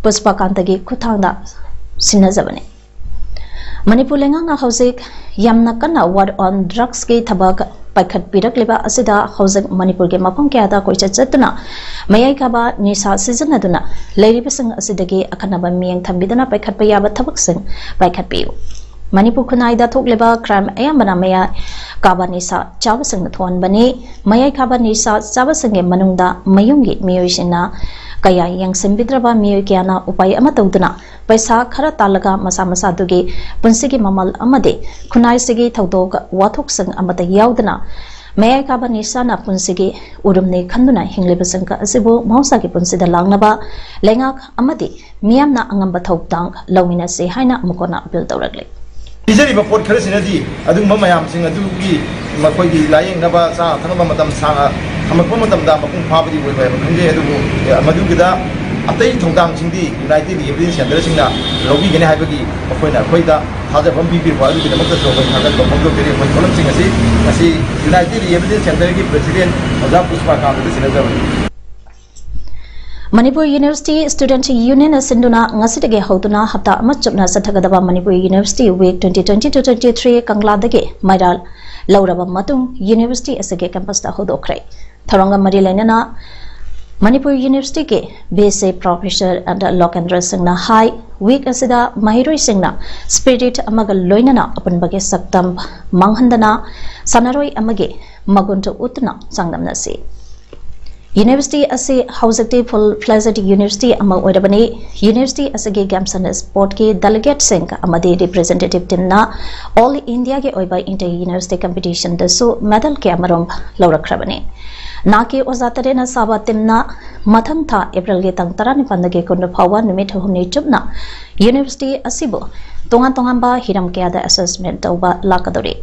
ꯄꯨꯁꯄꯥꯀꯥꯟꯇꯒꯤ ꯈꯨꯠꯊꯥꯡꯗ ꯁꯤꯟꯅꯖꯕꯅꯤ꯫ ꯃꯅꯤꯄꯨꯔ ꯂꯩꯉꯥꯛꯅ ꯍꯧꯖꯤꯛ ꯌꯥꯝꯅ ꯀꯟꯅ war on drugs ꯀꯤ ꯊꯕꯛ ꯄꯥꯏꯈꯠꯄꯤꯔꯛꯂꯤꯕ ꯑꯁꯤꯗ ꯍꯧꯖꯤꯛ ꯃꯅꯤꯄꯨꯔꯒꯤ ꯃꯐꯝ ꯀꯌꯥꯗ ꯀꯣꯏꯆꯠ ꯆꯠꯇꯨꯅ ꯃꯌꯥꯏ ꯀꯥꯕ ꯅꯤꯁꯥ ꯁꯤꯖꯤꯟꯅꯗꯨꯅ ꯂꯩꯔꯤꯕꯁꯤꯡ ꯑꯁꯤꯗꯒꯤ ꯑꯈꯟꯅꯕ ꯃꯤꯠꯌꯦꯡ ꯊꯝꯕꯤꯗꯨꯅ ꯄꯥꯏꯈꯠꯄ ꯌꯥꯕ ꯊꯕꯛꯁꯤꯡ ꯄꯥꯏꯈꯠꯄꯤꯌꯨ꯫ ꯃꯅꯤꯄꯨꯔ ꯈꯨꯟꯅꯥꯏꯗ ꯊꯣꯛꯂꯤꯕ crime ꯑꯌꯥꯝꯕꯅ ꯃꯌꯥꯏ ꯀꯥꯕ ꯅꯤꯁꯥ ꯆꯥꯕꯁꯤꯡꯅ ꯊꯣꯛꯍꯟꯕꯅꯤ꯫ ꯃꯌꯥꯏ ꯀꯥꯕ ꯅꯤꯁꯥ ꯆꯥꯕꯁꯤꯡꯒꯤ ꯃꯅꯨꯡꯗ ꯃꯌꯨꯝꯒꯤ ꯃꯤꯑꯣꯏꯁꯤꯡꯅ ꯀꯌꯥ ꯌꯦꯡꯁꯤꯟꯕꯤꯗ꯭ꯔꯕ ꯃꯤꯑꯣꯏ ꯀꯌꯥꯅ ꯎꯄꯥꯏ ꯑꯃ ꯇꯧꯗꯨꯅ ꯄꯩꯁꯥ ꯈꯔ ꯇꯥꯜꯂꯒ ꯃꯁꯥ ꯃꯁꯥꯗꯨꯒꯤ ꯄꯨꯟꯁꯤꯒꯤ ꯃꯃꯜ ꯑꯃꯗꯤ ꯈꯨꯟꯅꯥꯏꯁꯤꯒꯤ ꯊꯧꯗꯣꯛ ꯋꯥꯊꯣꯛꯁꯤꯡ ꯑꯃꯠꯇ ꯌꯥꯎꯗꯅ ꯃꯌꯥꯏ ꯀꯥꯕ ꯅꯤꯁꯥꯅ ꯄꯨꯟꯁꯤꯒꯤ ꯎꯔꯨꯝꯅꯤ ꯈꯟꯗꯨꯅ ꯍꯤꯡꯂꯤꯕꯁꯤꯡ ꯑꯁꯤꯕꯨ ꯃꯍꯧꯁꯥꯒꯤ ꯄꯨꯟꯁꯤꯗ ꯂꯥꯛꯅꯕ ꯂꯩꯉꯥꯛ ꯑꯃꯗꯤ ꯃꯤꯌꯥꯝꯅ ꯑꯉꯝꯕ ꯊꯧꯗꯥꯡ ꯂꯧꯃꯤꯟꯅꯁꯤ ꯍꯥꯏꯅ ꯃꯈꯣꯏꯅ ꯑꯄꯤꯜ ꯇꯧꯔꯛꯂꯤ꯫ ꯄꯤꯖꯔꯤꯕ ꯄꯣꯠ ꯈꯔꯁꯤꯅꯗꯤ ꯑꯗꯨꯒꯨꯝꯕ ꯃꯌꯥꯝꯁꯤꯡ ꯑꯗꯨꯒꯤ ꯃꯈꯣꯏꯒꯤ ꯂꯥꯏꯌꯦꯡꯅꯕ ꯆꯥꯅ ꯊꯛꯅꯕ ꯃꯇꯝ ꯁꯥꯡꯅ ꯊꯝꯃꯛꯄ ꯃꯇꯝꯗ ꯃꯄꯨꯡ ꯐꯥꯕꯗꯤ ꯑꯣꯏꯔꯣꯏ ꯍꯥꯏꯕ ꯈꯪꯖꯩ꯫ ꯑꯗꯨꯕꯨ ꯃꯗꯨꯒꯤꯗ ꯑꯇꯩ ꯊꯧꯗꯥꯡꯁꯤꯡꯗꯤ United Rehabilitation Centreꯁꯤꯡꯅ ꯂꯧꯕꯤꯒꯅꯤ ꯍꯥꯏꯕꯒꯤ ꯃꯈꯣꯏꯅ ꯑꯩꯈꯣꯏꯗ ꯊꯥꯖꯕ ꯑꯃ ꯄꯤꯕꯤꯔꯛꯄ ꯑꯗꯨꯒꯤꯗꯃꯛꯇꯁꯨ ꯑꯩꯈꯣꯏ ꯊꯥꯒꯠꯄ ꯐꯣꯡꯗꯣꯛꯆꯔꯤ꯫ ꯑꯩꯈꯣꯏ ꯄꯣꯠꯂꯝꯁꯤꯡ ꯑꯁꯤ ꯉꯁꯤ United Rehabilitation Centreꯒꯤ President ꯑꯣꯖꯥ ꯄꯨꯁꯄꯥ ꯀꯥꯟꯇꯗ ꯁꯤꯟꯅꯖꯕꯅꯤ꯫ ꯃꯅꯤꯄꯨꯔ ꯌꯨꯅꯤꯚꯔꯁꯤꯇꯤ ꯁ꯭ꯇꯨꯗꯦꯟꯠ ꯌꯨꯅꯤꯌꯟꯅ ꯁꯤꯟꯗꯨꯅ ꯉꯁꯤꯗꯒꯤ ꯍꯧꯗꯨꯅ ꯍꯞꯇꯥ ꯑꯃ ꯆꯨꯞꯅ ꯆꯠꯊꯒꯗꯕ Manipur university week twenty twenty to twenty three ꯀꯪꯂꯥꯗꯒꯤ ꯃꯩꯔꯥ ꯂꯧꯔꯕ ꯃꯇꯨꯡ ꯌꯨꯅꯤꯚꯔꯁꯤꯇꯤ ꯑꯁꯤꯒꯤ ꯀꯦꯝꯄꯁꯇ ꯍꯧꯗꯣꯛꯈ꯭ꯔꯦ꯫ ꯊꯧꯔꯝꯒ ꯃꯔꯤ ꯂꯩꯅꯅ ꯃꯅꯤꯄꯨꯔ ꯌꯨꯅꯤꯚꯔꯁꯤꯇꯤꯒꯤ V C Professor ꯑꯦꯟ ꯂꯣꯀꯦꯟꯗ꯭ꯔ ꯁꯤꯡꯅ ꯍꯥꯏ, ꯋꯤꯛ ꯑꯁꯤꯗ ꯃꯍꯩꯔꯣꯏꯁꯤꯡꯅ ꯁ꯭ꯄꯤꯔꯤꯠ ꯑꯃꯒ ꯂꯣꯏꯅꯅ ꯑꯄꯨꯟꯕꯒꯤ ꯁꯛꯇꯝ ꯃꯥꯡꯍꯟꯗꯅ ꯁꯥꯟꯅꯔꯣꯏ ꯑꯃꯒꯤ ꯃꯒꯨꯟ ꯎꯠꯇꯨꯅ ꯆꯥꯡꯗꯝꯅꯁꯤ꯫ ꯌꯨꯅꯤꯚꯔꯁꯤꯇꯤ ꯑꯁꯤ ꯍꯧꯖꯤꯛꯇꯤ ꯐꯨꯜ ꯐ꯭ꯂꯦꯖꯦꯗ ꯌꯨꯅꯤꯚꯔꯁꯤꯇꯤ ꯑꯃ ꯑꯣꯏꯔꯕꯅꯤ꯫ ꯌꯨꯅꯤꯚꯔꯁꯤꯇꯤ ꯑꯁꯤꯒꯤ ꯒꯦꯝꯁ ꯑꯦꯟ ꯁ꯭ꯄꯣꯔꯠꯀꯤ ꯗꯦꯂꯤꯒꯦꯠꯁꯤꯡ ꯑꯃꯗꯤ ꯔꯤꯄ꯭ꯔꯖꯦꯟꯇꯦꯇꯤꯚ ꯇꯤꯝꯅ ꯑꯣꯜ ꯏꯟꯗꯤꯌꯥꯒꯤ ꯑꯣꯏꯕ ꯏꯟꯇꯔ ꯌꯨꯅꯤꯚꯔꯁꯤꯇꯤ ꯀꯝꯄꯤꯇꯤꯁꯟꯗꯁꯨ ꯃꯦꯗꯜ ꯀꯌꯥꯃꯔꯨꯝ ꯂꯧꯔꯛꯈ꯭ꯔꯕꯅꯤ꯫ ꯅꯥꯛꯀꯤ ꯑꯣꯖꯥ ꯇꯔꯦꯠꯅ ꯁꯥꯕ ꯇꯤꯝꯅ ꯃꯊꯪ ꯊꯥ ꯑꯦꯄ꯭ꯔꯤꯜꯒꯤ ꯇꯥꯡ ꯇꯔꯥꯅꯤꯄꯥꯟꯗꯒꯤ ꯀꯨꯟ ꯐꯥꯎꯕ ꯅꯨꯃꯤꯠ ꯍꯨꯝꯅꯤ ꯆꯨꯞꯅ ꯌꯨꯅꯤꯚꯔꯁꯤꯇꯤ ꯑꯁꯤꯕꯨ ꯇꯣꯉꯥꯟ ꯇꯣꯉꯥꯟꯕ ꯍꯤꯔꯝ ꯀꯌꯥꯗ ꯑꯦꯁꯦꯁꯃꯦꯟ ꯇꯧꯕ ꯂꯥꯛꯀꯗꯧꯔꯤ꯫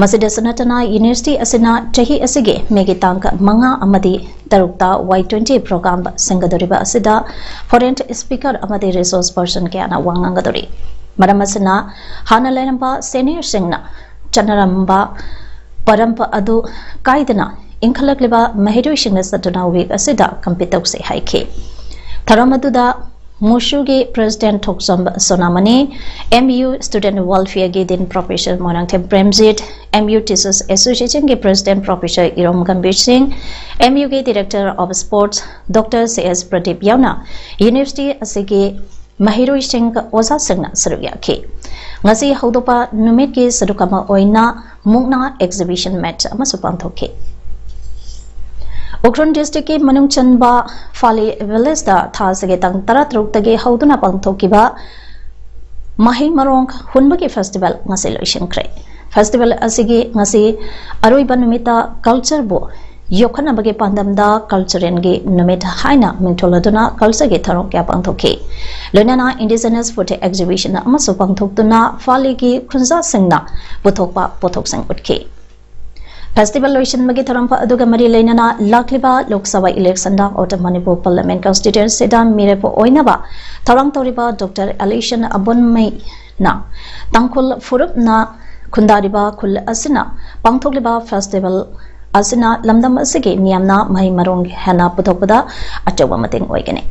ꯃꯁꯤꯗꯁꯨ ꯅꯠꯇꯅ ꯌꯨꯅꯤꯚꯔꯁꯤꯇꯤ ꯑꯁꯤꯅ ꯆꯍꯤ ꯑꯁꯤꯒꯤ ꯃꯦꯒꯤ ꯇꯥꯡ ꯃꯉꯥ ꯑꯃꯗꯤ ꯇꯔꯨꯛꯇ Y twenty ꯄ꯭ꯔꯣꯒ꯭ꯔꯥꯝ ꯁꯦꯝꯒꯗꯧꯔꯤꯕ ꯑꯁꯤꯗ ꯐꯣꯔꯦꯟ ꯁ꯭ꯄꯤꯀꯔ ꯑꯃꯗꯤ ꯔꯤꯁꯣꯔꯁ ꯄꯔꯁꯟ ꯀꯌꯥꯅ ꯋꯥ ꯉꯥꯡꯒꯗꯧꯔꯤ꯫ ꯃꯔꯝ ꯑꯁꯤꯅ ꯍꯥꯟꯅ ꯂꯩꯔꯝꯕ ꯁꯦꯅꯤꯌꯔꯁꯤꯡꯅ ꯆꯠꯅꯔꯝꯕ ꯄꯔꯝꯕ ꯑꯗꯨ ꯀꯥꯏꯗꯅ ꯏꯟꯈꯠꯂꯛꯂꯤꯕ ꯃꯍꯩꯔꯣꯏꯁꯤꯡꯅ ꯆꯠꯇꯨꯅ ꯋꯤꯛ ꯑꯁꯤꯗ ꯀꯝꯄꯤꯠ ꯇꯧꯁꯤ ꯍꯥꯏꯈꯤ꯫ ꯊꯧꯔꯝ ꯑꯗꯨꯗ ꯃꯨꯁꯨꯒꯤ ꯄ꯭ꯔꯦꯁꯤꯗꯦꯟꯠ ꯊꯣꯛꯆꯣꯝ ꯁꯣꯅꯥꯃꯅꯤ, M U Student Welfareꯒꯤ dean professor Moirangthem Premjit, M U Teachers Associationꯒꯤ president professor Irom Gambhir Singh, M Uꯒꯤ Director of Sports Doctor C S Pradip ꯌꯥꯎꯅ ꯌꯨꯅꯤꯚꯔꯁꯤꯇꯤ ꯑꯁꯤꯒꯤ ꯃꯍꯩꯔꯣꯏꯁꯤꯡ ꯑꯣꯖꯥꯁꯤꯡꯅ ꯁꯔꯨꯛ ꯌꯥꯈꯤ꯫ ꯉꯁꯤ ꯍꯧꯗꯣꯛꯄ ꯅꯨꯃꯤꯠꯀꯤ ꯁꯔꯨꯛ ꯑꯃ ꯑꯣꯏꯅ ꯃꯨꯛꯅꯥ ꯑꯦꯛꯖꯤꯕꯤꯁꯟ ꯃꯦꯠꯆ ꯑꯃꯁꯨ ꯄꯥꯡꯊꯣꯛꯈꯤ꯫ ꯎꯈ꯭ꯔꯨꯜ ꯗꯤꯁꯇ꯭ꯔꯤꯛꯀꯤ ꯃꯅꯨꯡ ꯆꯟꯕ ꯐꯥꯂꯤ ꯚꯤꯂꯦꯖꯇ ꯊꯥ ꯑꯁꯤꯒꯤ ꯇꯥꯡ ꯇꯔꯥꯇꯔꯨꯛꯇꯒꯤ ꯍꯧꯗꯨꯅ ꯄꯥꯡꯊꯣꯛꯈꯤꯕ ꯃꯍꯩ ꯃꯔꯣꯡ ꯍꯨꯟꯕꯒꯤ ꯐꯦꯁꯇꯤꯚꯦꯜ ꯉꯁꯤ ꯂꯣꯏꯁꯤꯟꯈ꯭ꯔꯦ꯫ Festival ꯑꯁꯤꯒꯤ ꯉꯁꯤ ꯑꯔꯣꯏꯕ ꯅꯨꯃꯤꯠꯇ culture ꯕꯨ ꯌꯣꯛꯈꯠꯅꯕꯒꯤ ꯄꯥꯟꯗꯝꯗ cultural ꯒꯤ ꯅꯨꯃꯤꯠ ꯍꯥꯏꯅ ꯃꯤꯡꯊꯣꯜ ꯑꯗꯨꯅ culture ꯒꯤ ꯊꯧꯔꯝ ꯀꯌꯥ ꯄꯥꯡꯊꯣꯛꯈꯤ꯫ ꯂꯣꯏꯅꯅ indigenous food exhibition ꯑꯃꯁꯨ ꯄꯥꯡꯊꯣꯛꯇꯨꯅ ꯐꯥꯂꯤꯒꯤ ꯈꯨꯟꯖꯥꯁꯤꯡꯅ ꯄꯨꯊꯣꯛꯄ ꯄꯣꯠꯊꯣꯛꯁꯤꯡ ꯎꯠꯈꯤ꯫ Festival ꯂꯣꯏꯁꯤꯟꯕꯒꯤ ꯊꯧꯔꯝ ꯑꯗꯨꯒ ꯃꯔꯤ ꯂꯩꯅꯅ ꯂꯥꯛꯂꯤꯕ Lok Sabha election ꯗ Outer Manipur Parliament constituency ꯗ ꯃꯤꯔꯦꯞ ꯑꯣꯏꯅꯕ ꯊꯧꯔꯥꯡ ꯇꯧꯔꯤꯕ Doctor Alishan Abonmei ꯅ ꯇꯥꯡꯈꯨꯜ ꯐꯨꯔꯨꯞꯅ ꯈꯨꯟꯗꯥꯔꯤꯕ ꯈꯨꯜ ꯑꯁꯤꯅ ꯄꯥꯡꯊꯣꯛꯂꯤꯕ festival ꯑꯁꯤꯅ ꯂꯝꯗꯝ ꯑꯁꯤꯒꯤ ꯃꯤꯌꯥꯝꯅ ꯃꯍꯩ ꯃꯔꯣꯡ ꯍꯦꯟꯅ ꯄꯨꯊꯣꯛꯄꯗ ꯑꯆꯧꯕ ꯃꯇꯦꯡ ꯑꯣꯏꯒꯅꯤ꯫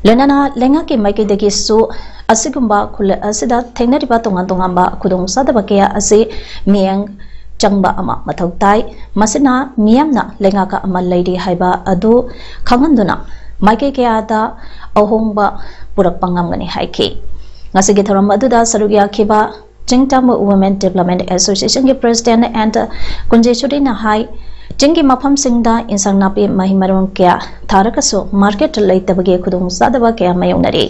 ꯂꯣꯏꯅꯅ ꯂꯩꯉꯥꯛꯀꯤ ꯃꯥꯏꯀꯩꯗꯒꯤꯁꯨ ꯑꯁꯤꯒꯨꯝꯕ ꯈꯨꯜ ꯑꯁꯤꯗ ꯊꯦꯡꯅꯔꯤꯕ ꯇꯣꯉꯥꯟ ꯇꯣꯉꯥꯟꯕ ꯈꯨꯗꯣꯡꯆꯥꯗꯕ ꯀꯌꯥ ꯑꯁꯤ ꯃꯤꯠꯌꯦꯡ ꯆꯪꯕ ꯑꯃ ꯃꯊꯧ ꯇꯥꯏ꯫ ꯃꯁꯤꯅ ꯃꯤꯌꯥꯝꯅ ꯂꯩꯉꯥꯛ ꯑꯃ ꯂꯩꯔꯤ ꯍꯥꯏꯕ ꯑꯗꯨ ꯈꯪꯍꯟꯗꯨꯅ ꯃꯥꯏꯀꯩ ꯀꯌꯥꯗ ꯑꯍꯣꯡꯕ ꯄꯨꯔꯛꯄ ꯉꯝꯒꯅꯤ ꯍꯥꯏꯈꯤ꯫ ꯉꯁꯤꯒꯤ ꯊꯧꯔꯝ ꯑꯗꯨꯗ ꯁꯔꯨꯛ ꯌꯥꯈꯤꯕ ꯆꯤꯡꯇꯝꯕ Women Development Association ꯒꯤ President ꯑꯦꯟ ꯀꯨꯟꯖꯦꯁꯣꯔꯤꯅ ꯍꯥꯏ, ꯆꯤꯡꯒꯤ ꯃꯐꯝꯁꯤꯡꯗ ꯏꯟꯁꯥꯡ ꯅꯥꯄꯤ ꯃꯍꯩ ꯃꯔꯣꯡ ꯀꯌꯥ ꯊꯥꯔꯒꯁꯨ market ꯂꯩꯇꯕꯒꯤ ꯈꯨꯗꯣꯡꯆꯥꯗꯕ ꯀꯌꯥ ꯃꯥꯌꯣꯛꯅꯔꯤ꯫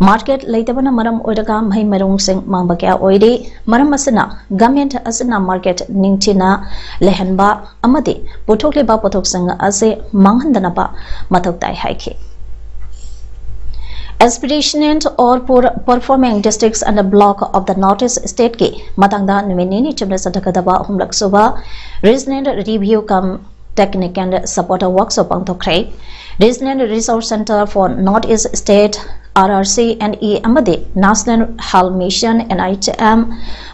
Market ꯂꯩꯇꯕꯅ ꯃꯔꯝ ꯑꯣꯏꯔꯒ ꯃꯍꯩ ꯃꯔꯣꯡꯁꯤꯡ ꯃꯥꯡꯕ ꯀꯌꯥ ꯑꯣꯏꯔꯤ꯫ ꯃꯔꯝ ꯑꯁꯤꯅ government ꯑꯁꯤꯅ market ꯅꯤꯡꯊꯤꯅ ꯂꯩꯍꯟꯕ ꯑꯃꯗꯤ ꯄꯨꯊꯣꯛꯂꯤꯕ ꯄꯣꯠꯊꯣꯛꯁꯤꯡ ꯑꯁꯤ ꯃꯥꯡꯍꯟꯗꯅꯕ ꯃꯊꯧ ꯇꯥꯏ ꯍꯥꯏꯈꯤ꯫ Aspirational or poor performing districts and block of the North East state ꯀꯤ ꯃꯇꯥꯡꯗ ꯅꯨꯃꯤꯠ ꯅꯤꯅꯤ ꯆꯨꯞꯅ ꯆꯠꯊꯒꯗꯕ ꯑꯍꯨꯝꯂꯛ ꯁꯨꯕ Regional Review cum Technical Support Workshop ꯄꯥꯡꯊꯣꯛꯈ꯭ꯔꯦ꯫ Regional Resource Center for North East State, R R C and E, ꯑꯃꯗꯤ National Health Mission, N H M,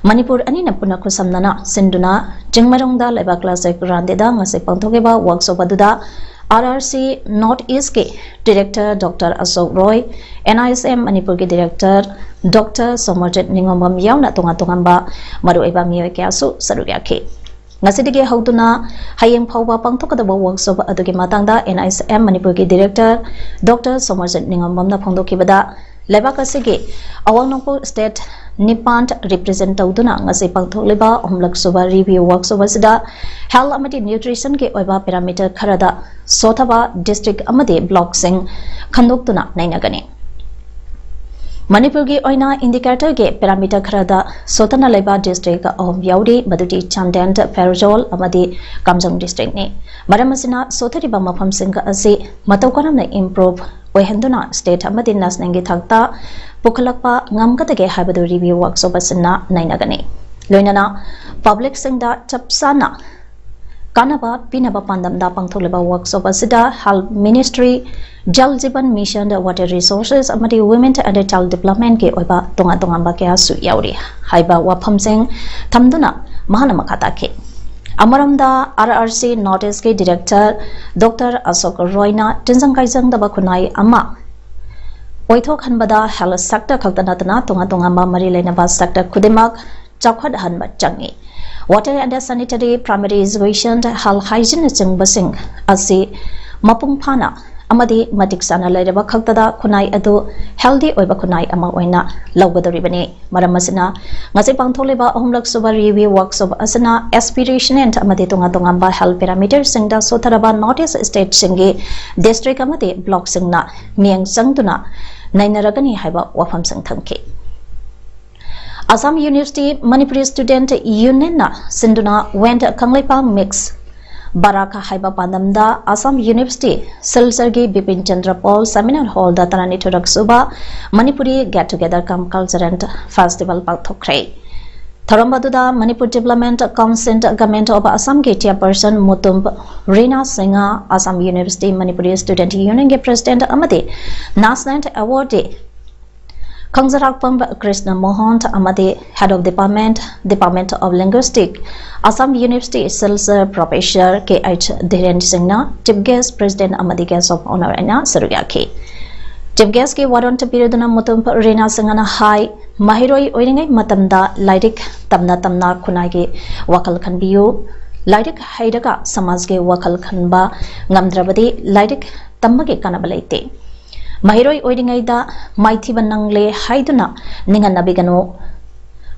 Manipur ꯑꯅꯤꯅ ꯄꯨꯟꯅ ꯈꯨꯠꯁꯝꯅꯅ ꯁꯤꯟꯗꯨꯅ ꯆꯤꯡꯃꯩꯔꯣꯡꯗ ꯂꯩꯕꯥꯛ ꯀꯂꯥꯁ ꯒ꯭ꯔꯥꯟꯗꯦꯗ ꯉꯁꯤ ꯄꯥꯡꯊꯣꯛꯈꯤꯕ workshop ꯑꯗꯨꯗ R R C North East ꯀꯤ Director Doctor Ashok Roy, N I S M ꯃꯅꯤꯄꯨꯔꯒꯤ Director Doctor ꯁꯣꯃꯔꯖꯤꯠ ꯅꯤꯉꯣꯝꯕꯝ ꯌꯥꯎꯅ ꯇꯣꯉꯥꯟ ꯇꯣꯉꯥꯟꯕ ꯃꯔꯨꯑꯣꯏꯕ ꯃꯤꯑꯣꯏ ꯀꯌꯥꯁꯨ ꯁꯔꯨꯛ ꯌꯥꯈꯤ꯫ ꯉꯁꯤꯗꯒꯤ ꯍꯧꯗꯨꯅ ꯍꯌꯦꯡ ꯐꯥꯎꯕ ꯄꯥꯡꯊꯣꯛꯀꯗꯕ workshop ꯑꯗꯨꯒꯤ ꯃꯇꯥꯡꯗ N I S M ꯃꯅꯤꯄꯨꯔꯒꯤ Director Doctor ꯁꯣꯃꯔꯖꯤꯠ ꯅꯤꯉꯣꯝꯕꯝꯅ ꯐꯣꯡꯗꯣꯛꯈꯤꯕꯗ, ꯂꯩꯕꯥꯛ ꯑꯁꯤꯒꯤ ꯑꯋꯥꯡ ꯅꯣꯡꯄꯣꯛ state ꯅꯤꯄꯥꯟ represent ꯇꯧꯗꯨꯅ ꯉꯁꯤ ꯄꯥꯡꯊꯣꯛꯂꯤꯕ ꯑꯍꯨꯝꯂꯛ ꯁꯨꯕ review workshop ꯑꯁꯤꯗ health ꯑꯃꯗꯤ nutrition ꯒꯤ ꯑꯣꯏꯕ parameter ꯈꯔꯗ ꯁꯣꯊꯕ district ꯑꯃꯗꯤ block ꯁꯤꯡ ꯈꯟꯗꯣꯛꯇꯨꯅ ꯅꯩꯅꯒꯅꯤ꯫ ꯃꯅꯤꯄꯨꯔꯒꯤ ꯑꯣꯏꯅ indicatorꯒꯤ parameter ꯈꯔꯗ ꯁꯣꯊꯅ ꯂꯩꯕ district ꯑꯍꯨꯝ ꯌꯥꯎꯔꯤ, ꯃꯗꯨꯗꯤ ꯆꯥꯟꯗꯦꯜ, ꯐꯦꯔꯖꯣꯜ ꯑꯃꯗꯤ ꯀꯥꯝꯖꯣꯡ districtꯅꯤ꯫ ꯃꯔꯝ ꯑꯁꯤꯅ ꯁꯣꯊꯔꯤꯕ ꯃꯐꯝꯁꯤꯡ ꯑꯁꯤ ꯃꯇꯧ ꯀꯔꯝꯅ improve ꯑꯣꯏꯍꯟꯗꯨꯅ state ꯑꯃꯗꯤ nationalꯒꯤ ꯊꯥꯛꯇ ꯄꯨꯈꯠꯂꯛꯄ ꯉꯝꯒꯗꯒꯦ ꯍꯥꯏꯕꯗꯨ review workshop ꯑꯁꯤꯅ ꯅꯩꯅꯒꯅꯤ꯫ ꯂꯣꯏꯅꯅ publicꯁꯤꯡꯗ ꯆꯞ ꯆꯥꯅ ꯀꯥꯟꯅꯕ ꯄꯤꯅꯕ ꯄꯥꯟꯗꯝꯗ ꯄꯥꯡꯊꯣꯛꯂꯤꯕ workshop ꯑꯁꯤꯗ Health Ministry, Jal Jeevan Mission, Water Resources ꯑꯃꯗꯤ Women and Child Developmentꯀꯤ ꯑꯣꯏꯕ ꯇꯣꯉꯥꯟ ꯇꯣꯉꯥꯟꯕ ꯀꯌꯥꯁꯨ ꯌꯥꯎꯔꯤ ꯍꯥꯏꯕ ꯋꯥꯐꯝꯁꯤꯡ ꯊꯝꯗꯨꯅ ꯃꯍꯥꯛꯅ ꯃꯈꯥ ꯇꯥꯈꯤ꯫ ꯑꯃꯔꯣꯝꯗ, RRC North Eastꯀꯤ director Doctor Ashok Royꯅ ꯇꯤꯟꯖꯪ ꯀꯥꯏꯖꯪꯗꯕ ꯈꯨꯟꯅꯥꯏ ꯑꯃ ꯑꯣꯏꯊꯣꯛꯍꯟꯕꯗ health sector ꯈꯛꯇ ꯅꯠꯇꯅ ꯇꯣꯉꯥꯟ ꯇꯣꯉꯥꯟꯕ ꯃꯔꯤ ꯂꯩꯅꯕ sector ꯈꯨꯗꯤꯡꯃꯛ ꯆꯥꯎꯈꯠꯍꯟꯕ ꯆꯪꯏ꯫ Water and sanitary, primary education, health hygieneꯅꯆꯤꯡꯕꯁꯤꯡ ꯑꯁꯤ ꯃꯄꯨꯡ ꯐꯥꯅ ꯑꯃꯗꯤ ꯃꯇꯤꯛ ꯆꯥꯅ ꯂꯩꯔꯕ ꯈꯛꯇꯗ ꯈꯨꯟꯅꯥꯏ ꯑꯗꯨ healthy ꯑꯣꯏꯕ ꯈꯨꯟꯅꯥꯏ ꯑꯃ ꯑꯣꯏꯅ ꯂꯧꯒꯗꯧꯔꯤꯕꯅꯤ꯫ ꯃꯔꯝ ꯑꯁꯤꯅ, ꯉꯁꯤ ꯄꯥꯡꯊꯣꯛꯂꯤꯕ ꯑꯍꯨꯝꯂꯛ ꯁꯨꯕ review workshop ꯑꯁꯤꯅ aspirational ꯑꯃꯗꯤ ꯇꯣꯉꯥꯟ ꯇꯣꯉꯥꯟꯕ health parameterꯁꯤꯡꯗ ꯁꯣꯊꯔꯕ North East stateꯁꯤꯡꯒꯤ district ꯑꯃꯗꯤ blockꯁꯤꯡꯅ ꯃꯤꯠꯌꯦꯡ ꯆꯪꯗꯨꯅ ꯅꯩꯅꯔꯒꯅꯤ ꯍꯥꯏꯕ ꯋꯥꯐꯝꯁꯤꯡ ꯊꯝꯈꯤ꯫ Assam University Manipuri Student Unionꯅ ꯁꯤꯟꯗꯨꯅ Went ꯀꯪꯂꯩꯄꯥꯛ Mix ꯕꯔꯥꯛ ꯍꯥꯏꯕ ꯄꯥꯟꯗꯝꯗ Assam University ꯁꯤꯜꯆꯔꯒꯤ ꯕꯤꯄꯤꯟ ꯆꯟꯗ꯭ꯔ ꯄꯣꯜ seminar hallꯗ ꯇꯔꯥꯅꯤꯊꯣꯏꯔꯛ ꯁꯨꯕ Manipuri Get Together cum Cultural Festival ꯄꯥꯡꯊꯣꯛꯈ꯭ꯔꯦ꯫ ꯊꯧꯔꯝ ꯑꯗꯨꯗ Manipur Development Council, Government of Assamꯒꯤ chairperson Mutum Rina Singh, Assam University Manipuri Student Unionꯒꯤ president ꯑꯃꯗꯤ National Awardee ꯈꯪꯖꯔꯥꯛꯄꯝ ꯀ꯭ꯔꯤꯁꯅ ꯃꯣꯍꯟ ꯑꯃꯗꯤ Head of Department, Department of Linguistic, Assam University Silchar Professor K H Dhiren ꯁꯤꯡꯅ chief guest, president ꯑꯃꯗꯤ guest of honour ꯑꯣꯏꯅ ꯁꯔꯨꯛ ꯌꯥꯈꯤ꯫ Chief guestꯀꯤ ꯋꯥꯔꯣꯟ ꯄꯤꯔꯗꯨꯅ Mutum ꯔꯤꯅꯥ ꯁꯤꯡꯍꯅ ꯍꯥꯏ, ꯃꯍꯩꯔꯣꯏ ꯑꯣꯏꯔꯤꯉꯩ ꯃꯇꯝꯗ ꯂꯥꯏꯔꯤꯛ ꯇꯝꯅ ꯇꯝꯅ ꯈꯨꯟꯅꯥꯏꯒꯤ ꯋꯥꯈꯜ ꯈꯟꯕꯤꯌꯨ꯫ ꯂꯥꯏꯔꯤꯛ ꯍꯩꯔꯒ ꯁꯃꯥꯖꯒꯤ ꯋꯥꯈꯜ ꯈꯟꯕ ꯉꯝꯗ꯭ꯔꯕꯗꯤ ꯂꯥꯏꯔꯤꯛ ꯇꯝꯕꯒꯤ ꯀꯥꯟꯅꯕ ꯂꯩꯇꯦ꯫ ꯃꯍꯩꯔꯣꯏ ꯑꯣꯏꯔꯤꯉꯩꯗ ꯃꯥꯏꯊꯤꯕ ꯅꯪꯂꯦ ꯍꯥꯏꯗꯨꯅ ꯅꯤꯡꯍꯟꯅꯕꯤꯒꯅꯨ꯫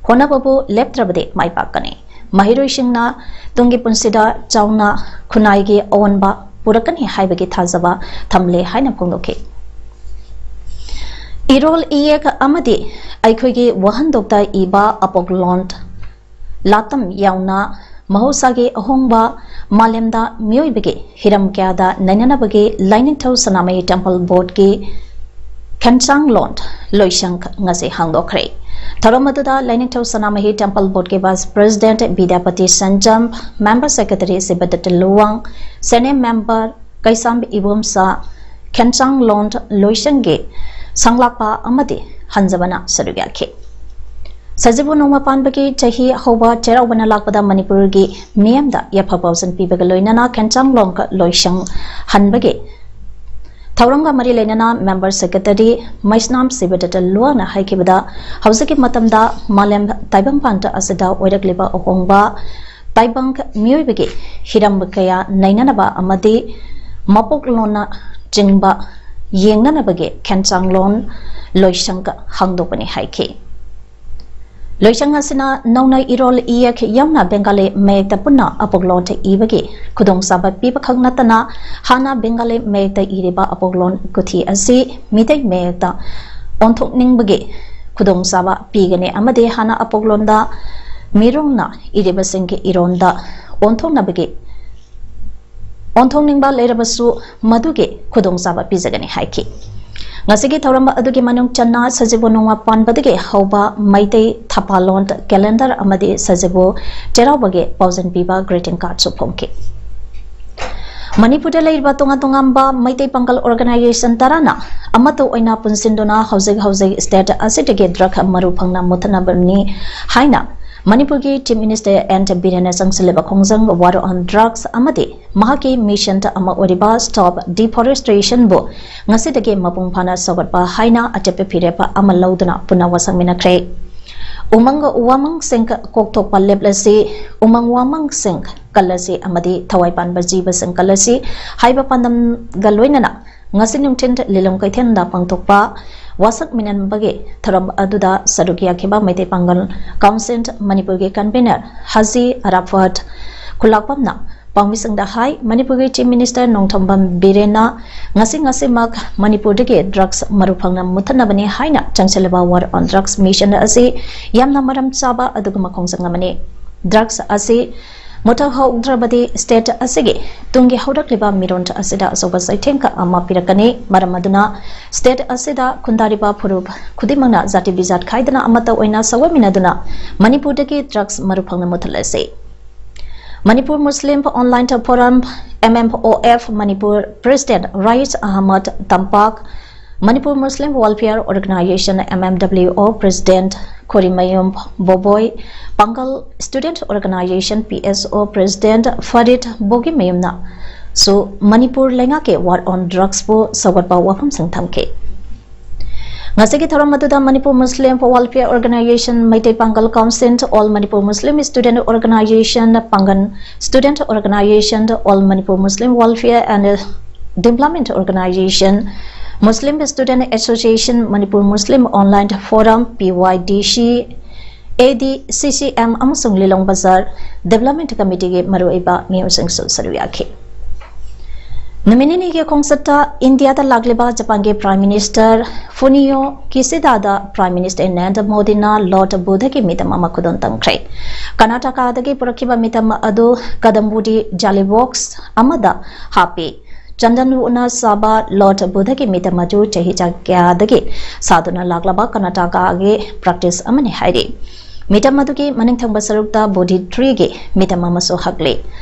ꯍꯣꯠꯅꯕꯕꯨ ꯂꯦꯞꯇ꯭ꯔꯕꯗꯤ ꯃꯥꯏ ꯄꯥꯛꯀꯅꯤ꯫ ꯃꯍꯩꯔꯣꯏꯁꯤꯡꯅ ꯇꯨꯡꯒꯤ ꯄꯨꯟꯁꯤꯗ ꯆꯥꯎꯅ ꯈꯨꯟꯅꯥꯏꯒꯤ ꯑꯑꯣꯟꯕ ꯄꯨꯔꯛꯀꯅꯤ ꯍꯥꯏꯕꯒꯤ ꯊꯥꯖꯕ ꯊꯝꯂꯦ ꯍꯥꯏꯅ ꯐꯣꯡꯗꯣꯛꯈꯤ꯫ ꯏꯔꯣꯜ ꯏꯌꯦꯛ ꯑꯃꯗꯤ ꯑꯩꯈꯣꯏꯒꯤ ꯋꯥꯍꯟꯊꯣꯛꯇ ꯏꯕ ꯑꯄꯣꯛꯂꯣꯟ ꯂꯥꯇꯝ ꯌꯥꯎꯅ ꯃꯍꯧꯁꯥꯒꯤ ꯑꯍꯣꯡꯕ ꯃꯥꯂꯦꯝꯗ ꯃꯤꯑꯣꯏꯕꯒꯤ ꯍꯤꯔꯝ ꯀꯌꯥꯗ ꯅꯩꯅꯅꯕꯒꯤ ꯂꯥꯏꯅꯤꯡꯊꯧ ꯁꯅꯥꯃꯍꯤ ꯇꯦꯝꯄꯜ ꯕꯣꯔꯗꯀꯤ ꯈꯦꯟꯆꯥꯡꯂꯣꯟ ꯂꯣꯏꯁꯪ ꯉꯁꯤ ꯍꯥꯡꯗꯣꯛꯈ꯭ꯔꯦ꯫ ꯊꯧꯔꯝ ꯑꯗꯨꯗ ꯂꯥꯏꯅꯤꯡꯊꯧ ꯁꯅꯥꯃꯍꯤ ꯇꯦꯝꯄꯜ ꯕꯣꯔꯗꯀꯤ vice president Bidyapati Sanjam, member secretary Shibdatta Luwang, senior member Keisham Ibomcha, ꯈꯦꯟꯆꯥꯡꯂꯣꯟ ꯂꯣꯏꯁꯪꯒꯤ ꯁꯪꯂꯥꯛꯄ ꯑꯃꯗꯤ ꯍꯟꯖꯕꯅ ꯁꯔꯨꯛ ꯌꯥꯈꯤ꯫ ꯁꯖꯤꯕꯨ ꯅꯣꯡꯃ ꯄꯥꯟꯕꯒꯤ ꯆꯍꯤ ꯍꯧꯕ ꯆꯩꯔꯥꯎꯕꯅ ꯂꯥꯛꯄꯗ ꯃꯅꯤꯄꯨꯔꯒꯤ ꯃꯤꯌꯥꯝꯗ ꯌꯥꯏꯐ ꯄꯥꯎꯖꯦꯜ ꯄꯤꯕꯒ ꯂꯣꯏꯅꯅ ꯈꯦꯟꯆꯥꯡꯂꯣꯟ ꯂꯣꯏꯁꯪ ꯍꯟꯕꯒꯤ ꯊꯧꯔꯝꯒ ꯃꯔꯤ ꯂꯩꯅꯅ ꯃꯦꯝꯕꯔ ꯁꯦꯀ꯭ꯔꯦꯇꯔꯤ ꯃꯩꯁꯅꯥꯝ ꯁꯤꯕꯗꯠꯇ ꯂꯨꯋꯥꯡꯅ ꯍꯥꯏꯈꯤꯕꯗ, ꯍꯧꯖꯤꯛꯀꯤ ꯃꯇꯝꯗ ꯃꯥꯂꯦꯝ ꯇꯥꯏꯕꯪꯄꯥꯟ ꯑꯁꯤꯗ ꯑꯣꯏꯔꯛꯂꯤꯕ ꯑꯍꯣꯡꯕ ꯇꯥꯏꯕꯪ ꯃꯤꯑꯣꯏꯕꯒꯤ ꯍꯤꯔꯝ ꯀꯌꯥ ꯅꯩꯅꯅꯕ ꯑꯃꯗꯤ ꯃꯄꯣꯛꯂꯣꯟꯅ ꯆꯤꯡꯕ ꯌꯦꯡꯅꯅꯕꯒꯤ ꯈꯦꯟꯆꯥꯡꯂꯣꯟ ꯂꯣꯏꯁꯪ ꯍꯥꯡꯗꯣꯛꯄꯅꯤ ꯍꯥꯏꯈꯤ꯫ ꯂꯣꯏꯁꯪ ꯑꯁꯤꯅ ꯅꯧꯅ ꯏꯔꯣꯜ ꯏꯌꯦꯛ ꯌꯥꯎꯅ ꯕꯦꯡꯒꯥꯂꯤ ꯃꯌꯦꯛꯇ ꯄꯨꯟꯅ ꯑꯄꯣꯛꯂꯣꯟ ꯏꯕꯒꯤ ꯈꯨꯗꯣꯡꯆꯥꯕ ꯄꯤꯕꯈꯛ ꯅꯠꯇꯅ, ꯍꯥꯟꯅ ꯕꯦꯡꯒꯥꯂꯤ ꯃꯌꯦꯛꯇ ꯏꯔꯤꯕ ꯑꯄꯣꯛꯂꯣꯟ ꯈꯨꯊꯤ ꯑꯁꯤ ꯃꯤꯇꯩ ꯃꯌꯦꯛꯇ ꯑꯣꯟꯊꯣꯛꯅꯤꯡꯕꯒꯤ ꯈꯨꯗꯣꯡꯆꯥꯕ ꯄꯤꯒꯅꯤ ꯑꯃꯗꯤ ꯍꯥꯟꯅ ꯑꯄꯣꯛꯂꯣꯟꯗ ꯃꯤꯔꯣꯡꯅ ꯏꯔꯤꯕꯁꯤꯡꯒꯤ ꯏꯔꯣꯟꯗ ꯑꯣꯟꯊꯣꯛꯅꯕꯒꯤ ꯑꯣꯟꯊꯣꯛꯅꯤꯡꯕ ꯂꯩꯔꯕꯁꯨ ꯃꯗꯨꯒꯤ ꯈꯨꯗꯣꯡꯆꯥꯕ ꯄꯤꯖꯒꯅꯤ ꯍꯥꯏꯈꯤ꯫ ꯉꯁꯤꯒꯤ ꯊꯧꯔꯝ ꯑꯗꯨꯒꯤ ꯃꯅꯨꯡ ꯆꯟꯅ ꯁꯖꯤꯕꯨ ꯅꯣꯡꯃ ꯄꯥꯟꯕꯗꯒꯤ ꯍꯧꯕ ꯃꯩꯇꯩ ꯊꯄꯥꯂꯣꯟ ꯀꯦꯂꯦꯟꯗꯔ ꯑꯃꯗꯤ ꯁꯖꯤꯕꯨ ꯆꯩꯔꯥꯎꯕꯒꯤ ꯄꯥꯎꯖꯦꯜ ꯄꯤꯕ ꯒ꯭ꯔꯤꯇꯤꯡ ꯀꯥꯔꯗꯁꯨ ꯐꯣꯡꯈꯤ꯫ ꯃꯅꯤꯄꯨꯔꯗ ꯂꯩꯔꯤꯕ ꯇꯣꯉꯥꯟ ꯇꯣꯉꯥꯟꯕ ꯃꯩꯇꯩ ꯄꯥꯡꯒꯜ ꯑꯣꯔꯒꯅꯥꯏꯖꯦꯁꯟ ꯇꯔꯥꯅ ꯑꯃꯠꯇ ꯑꯣꯏꯅ ꯄꯨꯟꯁꯤꯟꯗꯨꯅ ꯍꯧꯖꯤꯛ ꯍꯧꯖꯤꯛ ꯁ꯭ꯇꯦꯠ ꯑꯁꯤꯗꯒꯤ ꯗ꯭ꯔꯒ ꯃꯔꯨ ꯐꯪꯅ ꯃꯨꯠꯊꯠꯅꯕꯅꯤ ꯍꯥꯏꯅ ꯃꯅꯤꯄꯨꯔꯒꯤ ꯆꯤꯐ ꯃꯤꯅꯤꯁꯇꯔ ꯑꯦꯟ ꯕꯤꯔꯦꯟꯅ ꯆꯪꯁꯤꯜꯂꯤꯕ ꯈꯣꯡꯖꯪ ꯋꯥꯔ ꯑꯣꯟ ꯗ꯭ꯔꯒꯁ ꯑꯃꯗꯤ ꯃꯍꯥꯛꯀꯤ ꯃꯤꯁꯟ ꯑꯃ ꯑꯣꯏꯔꯤꯕ ꯁ꯭ꯇꯣꯞ ꯗꯤꯐꯣꯔꯦꯁꯇ꯭ꯔꯦꯁꯟꯕꯨ ꯉꯁꯤꯗꯒꯤ ꯃꯄꯨꯡ ꯐꯥꯅ ꯁꯧꯒꯠꯄ ꯍꯥꯏꯅ ꯑꯆꯦꯠꯄ ꯐꯤꯔꯦꯞ ꯑꯃ ꯂꯧꯗꯨꯅ ꯄꯨꯟꯅ ꯋꯥꯁꯛꯃꯤꯟꯅꯈ꯭ꯔꯦ꯫ ꯎꯃꯪ ꯋꯥꯃꯪꯁꯤꯡ ꯀꯣꯛꯊꯣꯛꯄ ꯂꯦꯞꯂꯁꯤ, ꯎꯃꯪ ꯋꯥꯃꯪꯁꯤꯡ ꯀꯜꯂꯁꯤ ꯑꯃꯗꯤ ꯊꯋꯥꯏ ꯄꯥꯟꯕ ꯖꯤꯕꯁꯤꯡ ꯀꯜꯂꯁꯤ ꯍꯥꯏꯕ ꯄꯥꯟꯗꯝꯒ ꯂꯣꯏꯅꯅ ꯉꯁꯤ ꯅꯨꯡꯊꯤꯜ ꯂꯤꯂꯣꯡ ꯀꯩꯊꯦꯜꯗ ꯄꯥꯡꯊꯣꯛꯄ ꯋꯥꯁꯛꯃꯤꯟꯅꯕꯒꯤ ꯊꯧꯔꯝ ꯑꯗꯨꯗ ꯁꯔꯨꯛ ꯌꯥꯈꯤꯕ ꯃꯩꯇꯩ ꯄꯥꯡꯒꯜ ꯀꯥꯎꯟꯁꯤꯜ ꯃꯅꯤꯄꯨꯔꯒꯤ ꯀꯟꯚꯦꯅꯔ ꯍꯥꯖꯤ ꯑꯔꯥꯐꯠ ꯈꯨꯂꯥꯛꯄꯝꯅ ꯄꯥꯎꯃꯤꯁꯤꯡꯗ ꯍꯥꯏ, ꯃꯅꯤꯄꯨꯔꯒꯤ Chief Minister ꯅꯣꯡꯊꯣꯝꯕꯝ ꯕꯤꯔꯦꯟꯅ ꯉꯁꯤ ꯉꯁꯤꯃꯛ ꯃꯅꯤꯄꯨꯔꯗꯒꯤ drugs ꯃꯔꯨ ꯐꯪꯅ ꯃꯨꯠꯊꯠꯅꯕꯅꯤ ꯍꯥꯏꯅ ꯆꯪꯁꯤꯜꯂꯕ War on Drugs Mission ꯑꯁꯤ ꯌꯥꯝꯅ ꯃꯔꯝ ꯆꯥꯕ ꯑꯗꯨꯒ ꯃꯈꯣꯡ ꯆꯪ ꯑꯃꯅꯤ꯫ Drugs ꯑꯁꯤ ꯃꯨꯠꯊꯍꯧꯗ꯭ꯔꯕꯗꯤ state ꯑꯁꯤꯒꯤ ꯇꯨꯡꯒꯤ ꯍꯧꯔꯛꯂꯤꯕ ꯃꯤꯔꯣꯟ ꯑꯁꯤꯗ ꯑꯆꯧꯕ ꯆꯩꯊꯦꯡ ꯀꯌꯥ ꯑꯃ ꯄꯤꯔꯛꯀꯅꯤ꯫ ꯃꯔꯝ ꯑꯗꯨꯅ state ꯑꯁꯤꯗ ꯈꯨꯟꯗꯥꯔꯤꯕ ꯐꯨꯔꯨꯞ ꯈꯨꯗꯤꯡꯃꯛꯅ ꯖꯥꯇꯤ ꯕꯤꯖꯥꯠ ꯈꯥꯏꯗꯅ ꯑꯃꯠꯇ ꯑꯣꯏꯅ ꯁꯛꯑꯣꯏꯃꯤꯟꯅꯗꯨꯅ ꯃꯅꯤꯄꯨꯔꯗꯒꯤ drugs ꯃꯔꯨ ꯐꯪꯅ ꯃꯨꯠꯊꯠꯂꯁꯤ꯫ Manipur Muslim Online Forum, M M O F, Manipur President Rais Ahmad Tampak, Manipur Muslim Welfare Organization, M M W O, President Khurimayum Boboi, Pangal Student Organization, P S O, President Farid Bogimayumna ꯁꯨ ꯃꯅꯤꯄꯨꯔ ꯂꯩꯉꯥꯛꯀꯤ War on Drugsꯄꯨ ꯁꯧꯒꯠꯄ ꯋꯥꯐꯝꯁꯤꯡ ꯊꯝꯈꯤ꯫ ꯉꯁꯤꯒꯤ ꯊꯧꯔꯝ ꯑꯗꯨꯗ Manipur Muslim Welfare Organization, Meitei Pangal Council, All Manipur Muslim Student Organization, Pangal Student Organization, All Manipur Muslim Welfare and Development Organization, Muslim Student Association, Manipur Muslim Online Forum, P Y D C, A D C C M ꯑꯃꯁꯨꯡ ꯂꯤꯂꯣꯡ ꯕꯖꯥꯔ Development Committeeꯒꯤ ꯃꯔꯨꯑꯣꯏꯕ ꯃꯤꯑꯣꯏꯁꯤꯡꯁꯨ ꯁꯔꯨꯛ ꯌꯥꯈꯤ꯫ ꯅꯨꯃꯤꯠ ꯅꯤꯅꯤꯒꯤ ꯈꯣꯡꯆꯠꯇ ꯏꯟꯗꯤꯌꯥꯗ ꯂꯥꯛꯂꯤꯕ ꯖꯄꯥꯟꯒꯤ Prime Minister Fumio Kishida ꯗ Prime Minister Narendra ꯃꯣꯗꯤꯅ Lord Buddhaꯒꯤ ꯃꯤꯇꯝ ꯑꯃ ꯈꯨꯗꯣꯜ ꯇꯝꯈ꯭ꯔꯦ꯫ ꯀꯔꯅꯥꯇꯀꯥꯗꯒꯤ ꯄꯨꯔꯛꯈꯤꯕ ꯃꯤꯇꯝ ꯑꯗꯨ ꯀꯗꯝꯕꯨꯗꯤ ꯖꯥꯂꯤ box ꯑꯃꯗ ꯍꯥꯞꯄꯤ꯫ ꯆꯟꯗꯟ ꯎꯅ ꯁꯥꯕ Lord Buddhaꯒꯤ ꯃꯤꯇꯝ ꯑꯗꯨ ꯆꯍꯤ ꯀꯌꯥꯗꯒꯤ ꯁꯥꯗꯨꯅ ꯂꯥꯛꯂꯕ ꯀꯔꯅꯥꯇꯀꯥꯒꯤ practice ꯑꯃꯅꯤ ꯍꯥꯏꯔꯤ꯫ ꯃꯤꯇꯝ ꯑꯗꯨꯒꯤ ꯃꯅꯤꯡꯊꯪꯕ ꯁꯔꯨꯛꯇ Bodhi treeꯒꯤ ꯃꯤꯇꯝ ꯑꯃꯁꯨ ꯍꯛꯂꯤ꯫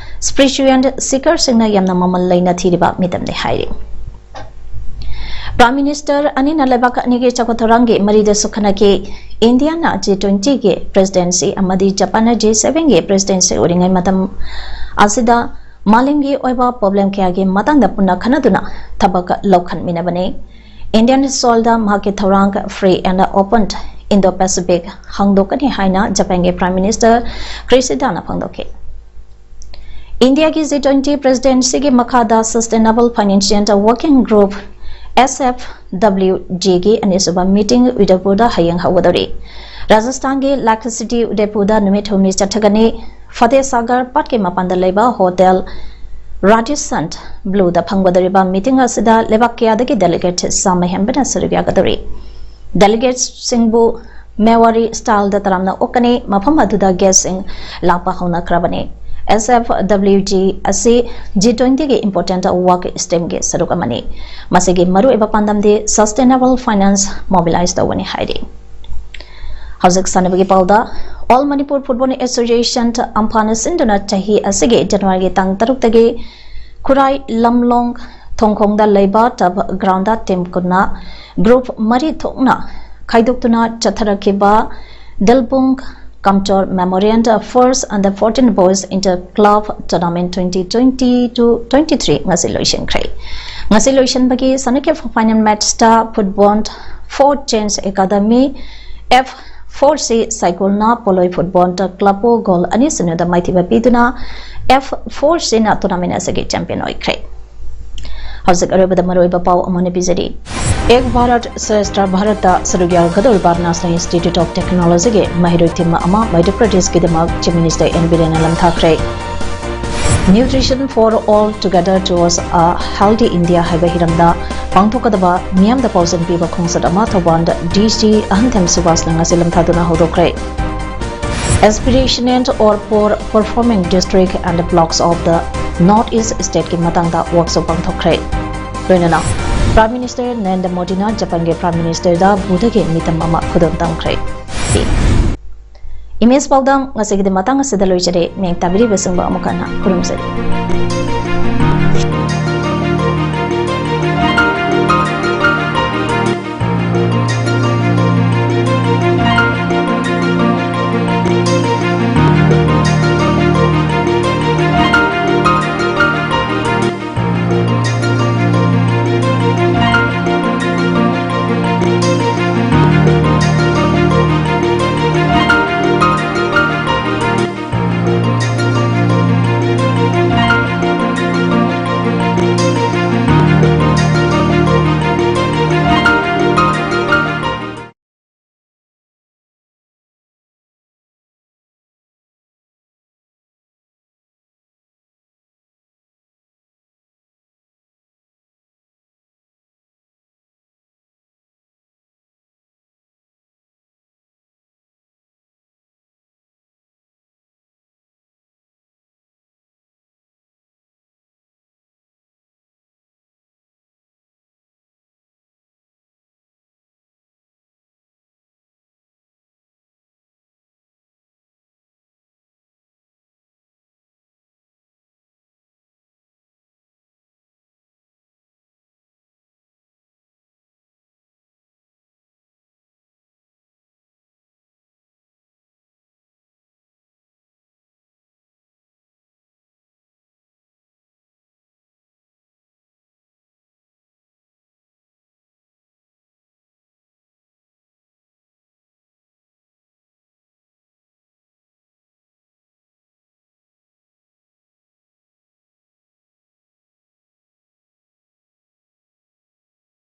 Spiritual seekerꯁꯤꯡꯅ ꯌꯥꯝꯅ ꯃꯃꯜ ꯂꯩꯅ ꯊꯤꯔꯤꯕ ꯃꯤꯇꯝꯅꯤ ꯍꯥꯏꯔꯤ꯫ Prime Minister ꯑꯅꯤꯅ ꯂꯩꯕꯥꯛ ꯑꯅꯤꯒꯤ ꯆꯥꯎꯈꯠ ꯊꯧꯔꯥꯡꯒꯤ ꯃꯔꯤꯗꯁꯨ ꯈꯟꯅꯈꯤ꯫ ꯏꯟꯗꯤꯌꯥꯅ G twentyꯒꯤ presidency ꯑꯃꯗꯤ ꯖꯄꯥꯟꯅ G sevenꯒꯤ presidency ꯑꯣꯏꯔꯤꯉꯩ ꯃꯇꯝ ꯑꯁꯤꯗ ꯃꯥꯂꯦꯝꯒꯤ ꯑꯣꯏꯕ problem ꯀꯌꯥꯒꯤ ꯃꯇꯥꯡꯗ ꯄꯨꯟꯅ ꯈꯟꯅꯗꯨꯅ ꯊꯕꯛ ꯂꯧꯈꯠꯃꯤꯟꯅꯕꯅꯤ꯫ Indian soilꯗ ꯃꯍꯥꯛꯀꯤ ꯊꯧꯔꯥꯡ Free and Open Indo-Pacific ꯍꯥꯡꯗꯣꯛꯀꯅꯤ ꯍꯥꯏꯅ ꯖꯄꯥꯟꯒꯤ Prime Minister ꯀꯤꯁꯤꯗꯥꯅ ꯐꯣꯡꯗꯣꯛꯈꯤ꯫ ꯏꯟꯗꯤꯌꯥꯒꯤ G twenty presidencyꯒꯤ ꯃꯈꯥꯗ Sustainable Finance Working Group, S F W Gꯒꯤ ꯑꯅꯤꯁꯨꯕ meeting ꯎꯗꯩꯄꯨꯔꯗ ꯍꯌꯦꯡ ꯍꯧꯒꯗꯧꯔꯤ꯫ ꯔꯥꯖꯁꯊꯥꯟꯒꯤ Lake City ꯎꯗꯩꯄꯨꯔꯗ ꯅꯨꯃꯤꯠ ꯍꯨꯝꯅꯤ ꯆꯠꯊꯒꯅꯤ꯫ ꯐꯇꯦꯍ ꯁꯥꯒꯔ ꯄꯥꯠꯀꯤ ꯃꯄꯥꯟꯗ ꯂꯩꯕ ꯍꯣꯇꯦꯜ ꯔꯥꯗꯤꯁꯟ ꯕ꯭ꯂꯨꯗ ꯐꯪꯒꯗꯧꯔꯤꯕ ꯃꯤꯇꯤꯡ ꯑꯁꯤꯗ ꯂꯩꯕꯥꯛ ꯀꯌꯥꯗꯒꯤ ꯗꯦꯂꯤꯒꯦꯠ ꯆꯥꯝꯃ ꯍꯦꯟꯕꯅ ꯁꯔꯨꯛ ꯌꯥꯒꯗꯧꯔꯤ꯫ ꯗꯦꯂꯤꯒꯦꯠꯁꯤꯡꯕꯨ ꯃꯦꯋꯥꯔꯤ ꯁ꯭ꯇꯥꯏꯜꯗ ꯇꯔꯥꯝꯅ ꯑꯣꯛꯀꯅꯤ꯫ ꯃꯐꯝ ꯑꯗꯨꯗ ꯒꯦꯁꯁꯤꯡ ꯂꯥꯛꯄ ꯍꯧꯅꯈ꯭ꯔꯕꯅꯤ꯫ ꯑꯦꯁ ꯑꯦꯐ ꯗꯕ꯭ꯂꯤꯎ ꯖꯤ ꯑꯁꯤ ꯖꯤ ꯇ꯭ꯋꯦꯟꯇꯤꯒꯤ ꯏꯝꯄꯣꯔꯇꯦꯟꯠ ꯋꯥꯔꯛ ꯁ꯭ꯇ꯭ꯔꯤꯝꯒꯤ ꯁꯔꯨꯛ ꯑꯃꯅꯤ꯫ ꯃꯁꯤꯒꯤ ꯃꯔꯨꯑꯣꯏꯕ ꯄꯥꯟꯗꯝꯗꯤ ꯁꯁꯇꯦꯅꯦꯕꯜ ꯐꯥꯏꯅꯥꯟꯁ ꯃꯣꯕꯤꯂꯥꯏꯖ ꯇꯧꯕꯅꯤ ꯍꯥꯏꯔꯤ꯫ ꯍꯧꯖꯤꯛ ꯁꯥꯟꯅꯕꯒꯤ ꯄꯥꯎꯗ, ꯑꯣꯜ ꯃꯅꯤꯄꯨꯔ ꯐꯨꯠꯕꯣꯜ ꯑꯦꯁꯣꯁꯤꯌꯦꯁꯟ, ꯑꯝꯐꯥꯅ ꯁꯤꯟꯗꯨꯅ ꯆꯍꯤ ꯑꯁꯤꯒꯤ ꯖꯅꯋꯥꯔꯤꯒꯤ ꯇꯥꯡ ꯇꯔꯨꯛꯇꯒꯤ ꯈꯨꯔꯥꯏ ꯂꯝꯂꯣꯡ ꯊꯣꯡꯈꯣꯡꯗ ꯂꯩꯕ ꯇꯔꯐ ꯒ꯭ꯔꯥꯎꯟꯗ ꯇꯤꯝ ꯀꯨꯟꯅ ꯒ꯭ꯔꯨꯞ ꯃꯔꯤ ꯊꯣꯛꯅ ꯈꯥꯏꯗꯣꯛꯇꯨꯅ ꯆꯠꯊꯔꯛꯈꯤꯕ Dilbung Kamchor memorial first under fourteen boys inter club tournament twenty twenty two twenty three ꯉꯁꯤ ꯂꯣꯏꯁꯤꯟꯈ꯭ꯔꯦ꯫ ꯉꯁꯤ ꯂꯣꯏꯁꯤꯟꯕꯒꯤ ꯁꯥꯟꯅꯈꯤꯕ ꯐꯥꯏꯅꯦꯜ ꯃꯦꯠꯆꯇ football for change academy, F four C ꯁꯥꯏꯒꯣꯜꯅ ꯄꯣꯂꯣꯏ ꯐꯨꯠꯕꯣꯜ ꯀ꯭ꯂꯕꯄꯨ ꯒꯣꯜ ꯑꯅꯤ ꯁꯤꯅꯣꯗ ꯃꯥꯏꯊꯤꯕ ꯄꯤꯗꯨꯅ ꯑꯦꯐ ꯐꯣꯔ ꯁꯤꯅ ꯇꯣꯔꯅꯥꯃꯦꯟꯠ ꯑꯁꯤꯒꯤ ꯆꯦꯝꯄꯤꯌꯟ ꯑꯣꯏꯈ꯭ꯔꯦ꯫ ꯍꯧꯖꯤꯛ ꯑꯔꯣꯏꯕꯗ ꯃꯔꯨꯑꯣꯏꯕ ꯄꯥꯎ ꯑꯃꯨꯛ ꯍꯟꯅ ꯄꯤꯖꯔꯤ꯫ ꯑꯦꯛ ꯚꯥꯔꯠ ꯁ꯭ꯔꯦꯁꯊ ꯚꯥꯔꯠꯇ ꯁꯔꯨꯛ ꯌꯥꯒꯗꯧꯔꯤꯕ ꯅꯦꯁꯅꯦꯜ ꯏꯟꯁꯇꯤꯇ꯭ꯌꯨꯠ ꯑꯣꯐ ꯇꯦꯛꯅꯣꯂꯣꯖꯤꯒꯤ ꯃꯍꯩꯔꯣꯏ ꯇꯤꯝ ꯑꯃ ꯃꯙ꯭ꯌ ꯄ꯭ꯔꯗꯦꯁꯀꯤꯗꯃꯛ ꯆꯤꯐ ꯃꯤꯅꯤꯁꯇꯔ ꯑꯦꯟ ꯕꯤꯔꯦꯟꯅ ꯂꯝꯊꯥꯈ꯭ꯔꯦ꯫ Nutrition for all, together towards a healthy India ꯍꯥꯏꯕ ꯍꯤꯔꯝꯗ ꯄꯥꯡꯊꯣꯛꯀꯗꯕ ꯃꯤꯌꯥꯝꯗ ꯄꯥꯎꯖꯦꯜ ꯄꯤꯕ ꯈꯣꯡꯆꯠ ꯑꯃ ꯊꯧꯕꯥꯜꯗ ꯗꯤ ꯁꯤ ꯑꯍꯟꯊꯦꯝ ꯁꯨꯕꯥꯁꯅ ꯉꯁꯤ ꯂꯝꯊꯥꯗꯨꯅ ꯍꯧꯗꯣꯛꯈ꯭ꯔꯦ꯫ Aspirational or poor performing district and blocks of the North East stateꯀꯤ ꯃꯇꯥꯡꯗ ꯋꯥꯛꯁꯣꯞ ꯄꯥꯡꯊꯣꯛꯈ꯭ꯔꯦ꯫ ꯂꯣꯏꯅꯅ ꯄ꯭ꯔꯥꯏꯝ ꯃꯤꯅꯤꯁꯇꯔ ꯅꯔꯦꯟꯗ꯭ꯔ ꯃꯣꯗꯤꯅ ꯖꯄꯥꯟꯒꯤ ꯄ꯭ꯔꯥꯏꯝ ꯃꯤꯅꯤꯁꯇꯔꯗ ꯕꯨꯙꯒꯤ ꯃꯤꯇꯝ ꯑꯃ ꯈꯨꯗꯣꯜ ꯇꯝꯈ꯭ꯔꯦ꯫ ꯏꯃꯦꯖ ꯄꯥꯎꯗꯝ ꯉꯁꯤꯒꯤꯗꯤ ꯃꯇꯥꯡ ꯑꯁꯤꯗ ꯂꯣꯏꯖꯔꯦ꯫ ꯃꯤꯌꯦꯡ ꯇꯥꯕꯤꯔꯤꯕꯁꯤꯡꯕꯨ ꯑꯃꯨꯛ ꯍꯟꯅ ꯈꯨꯔꯨꯝꯖꯔꯤ꯫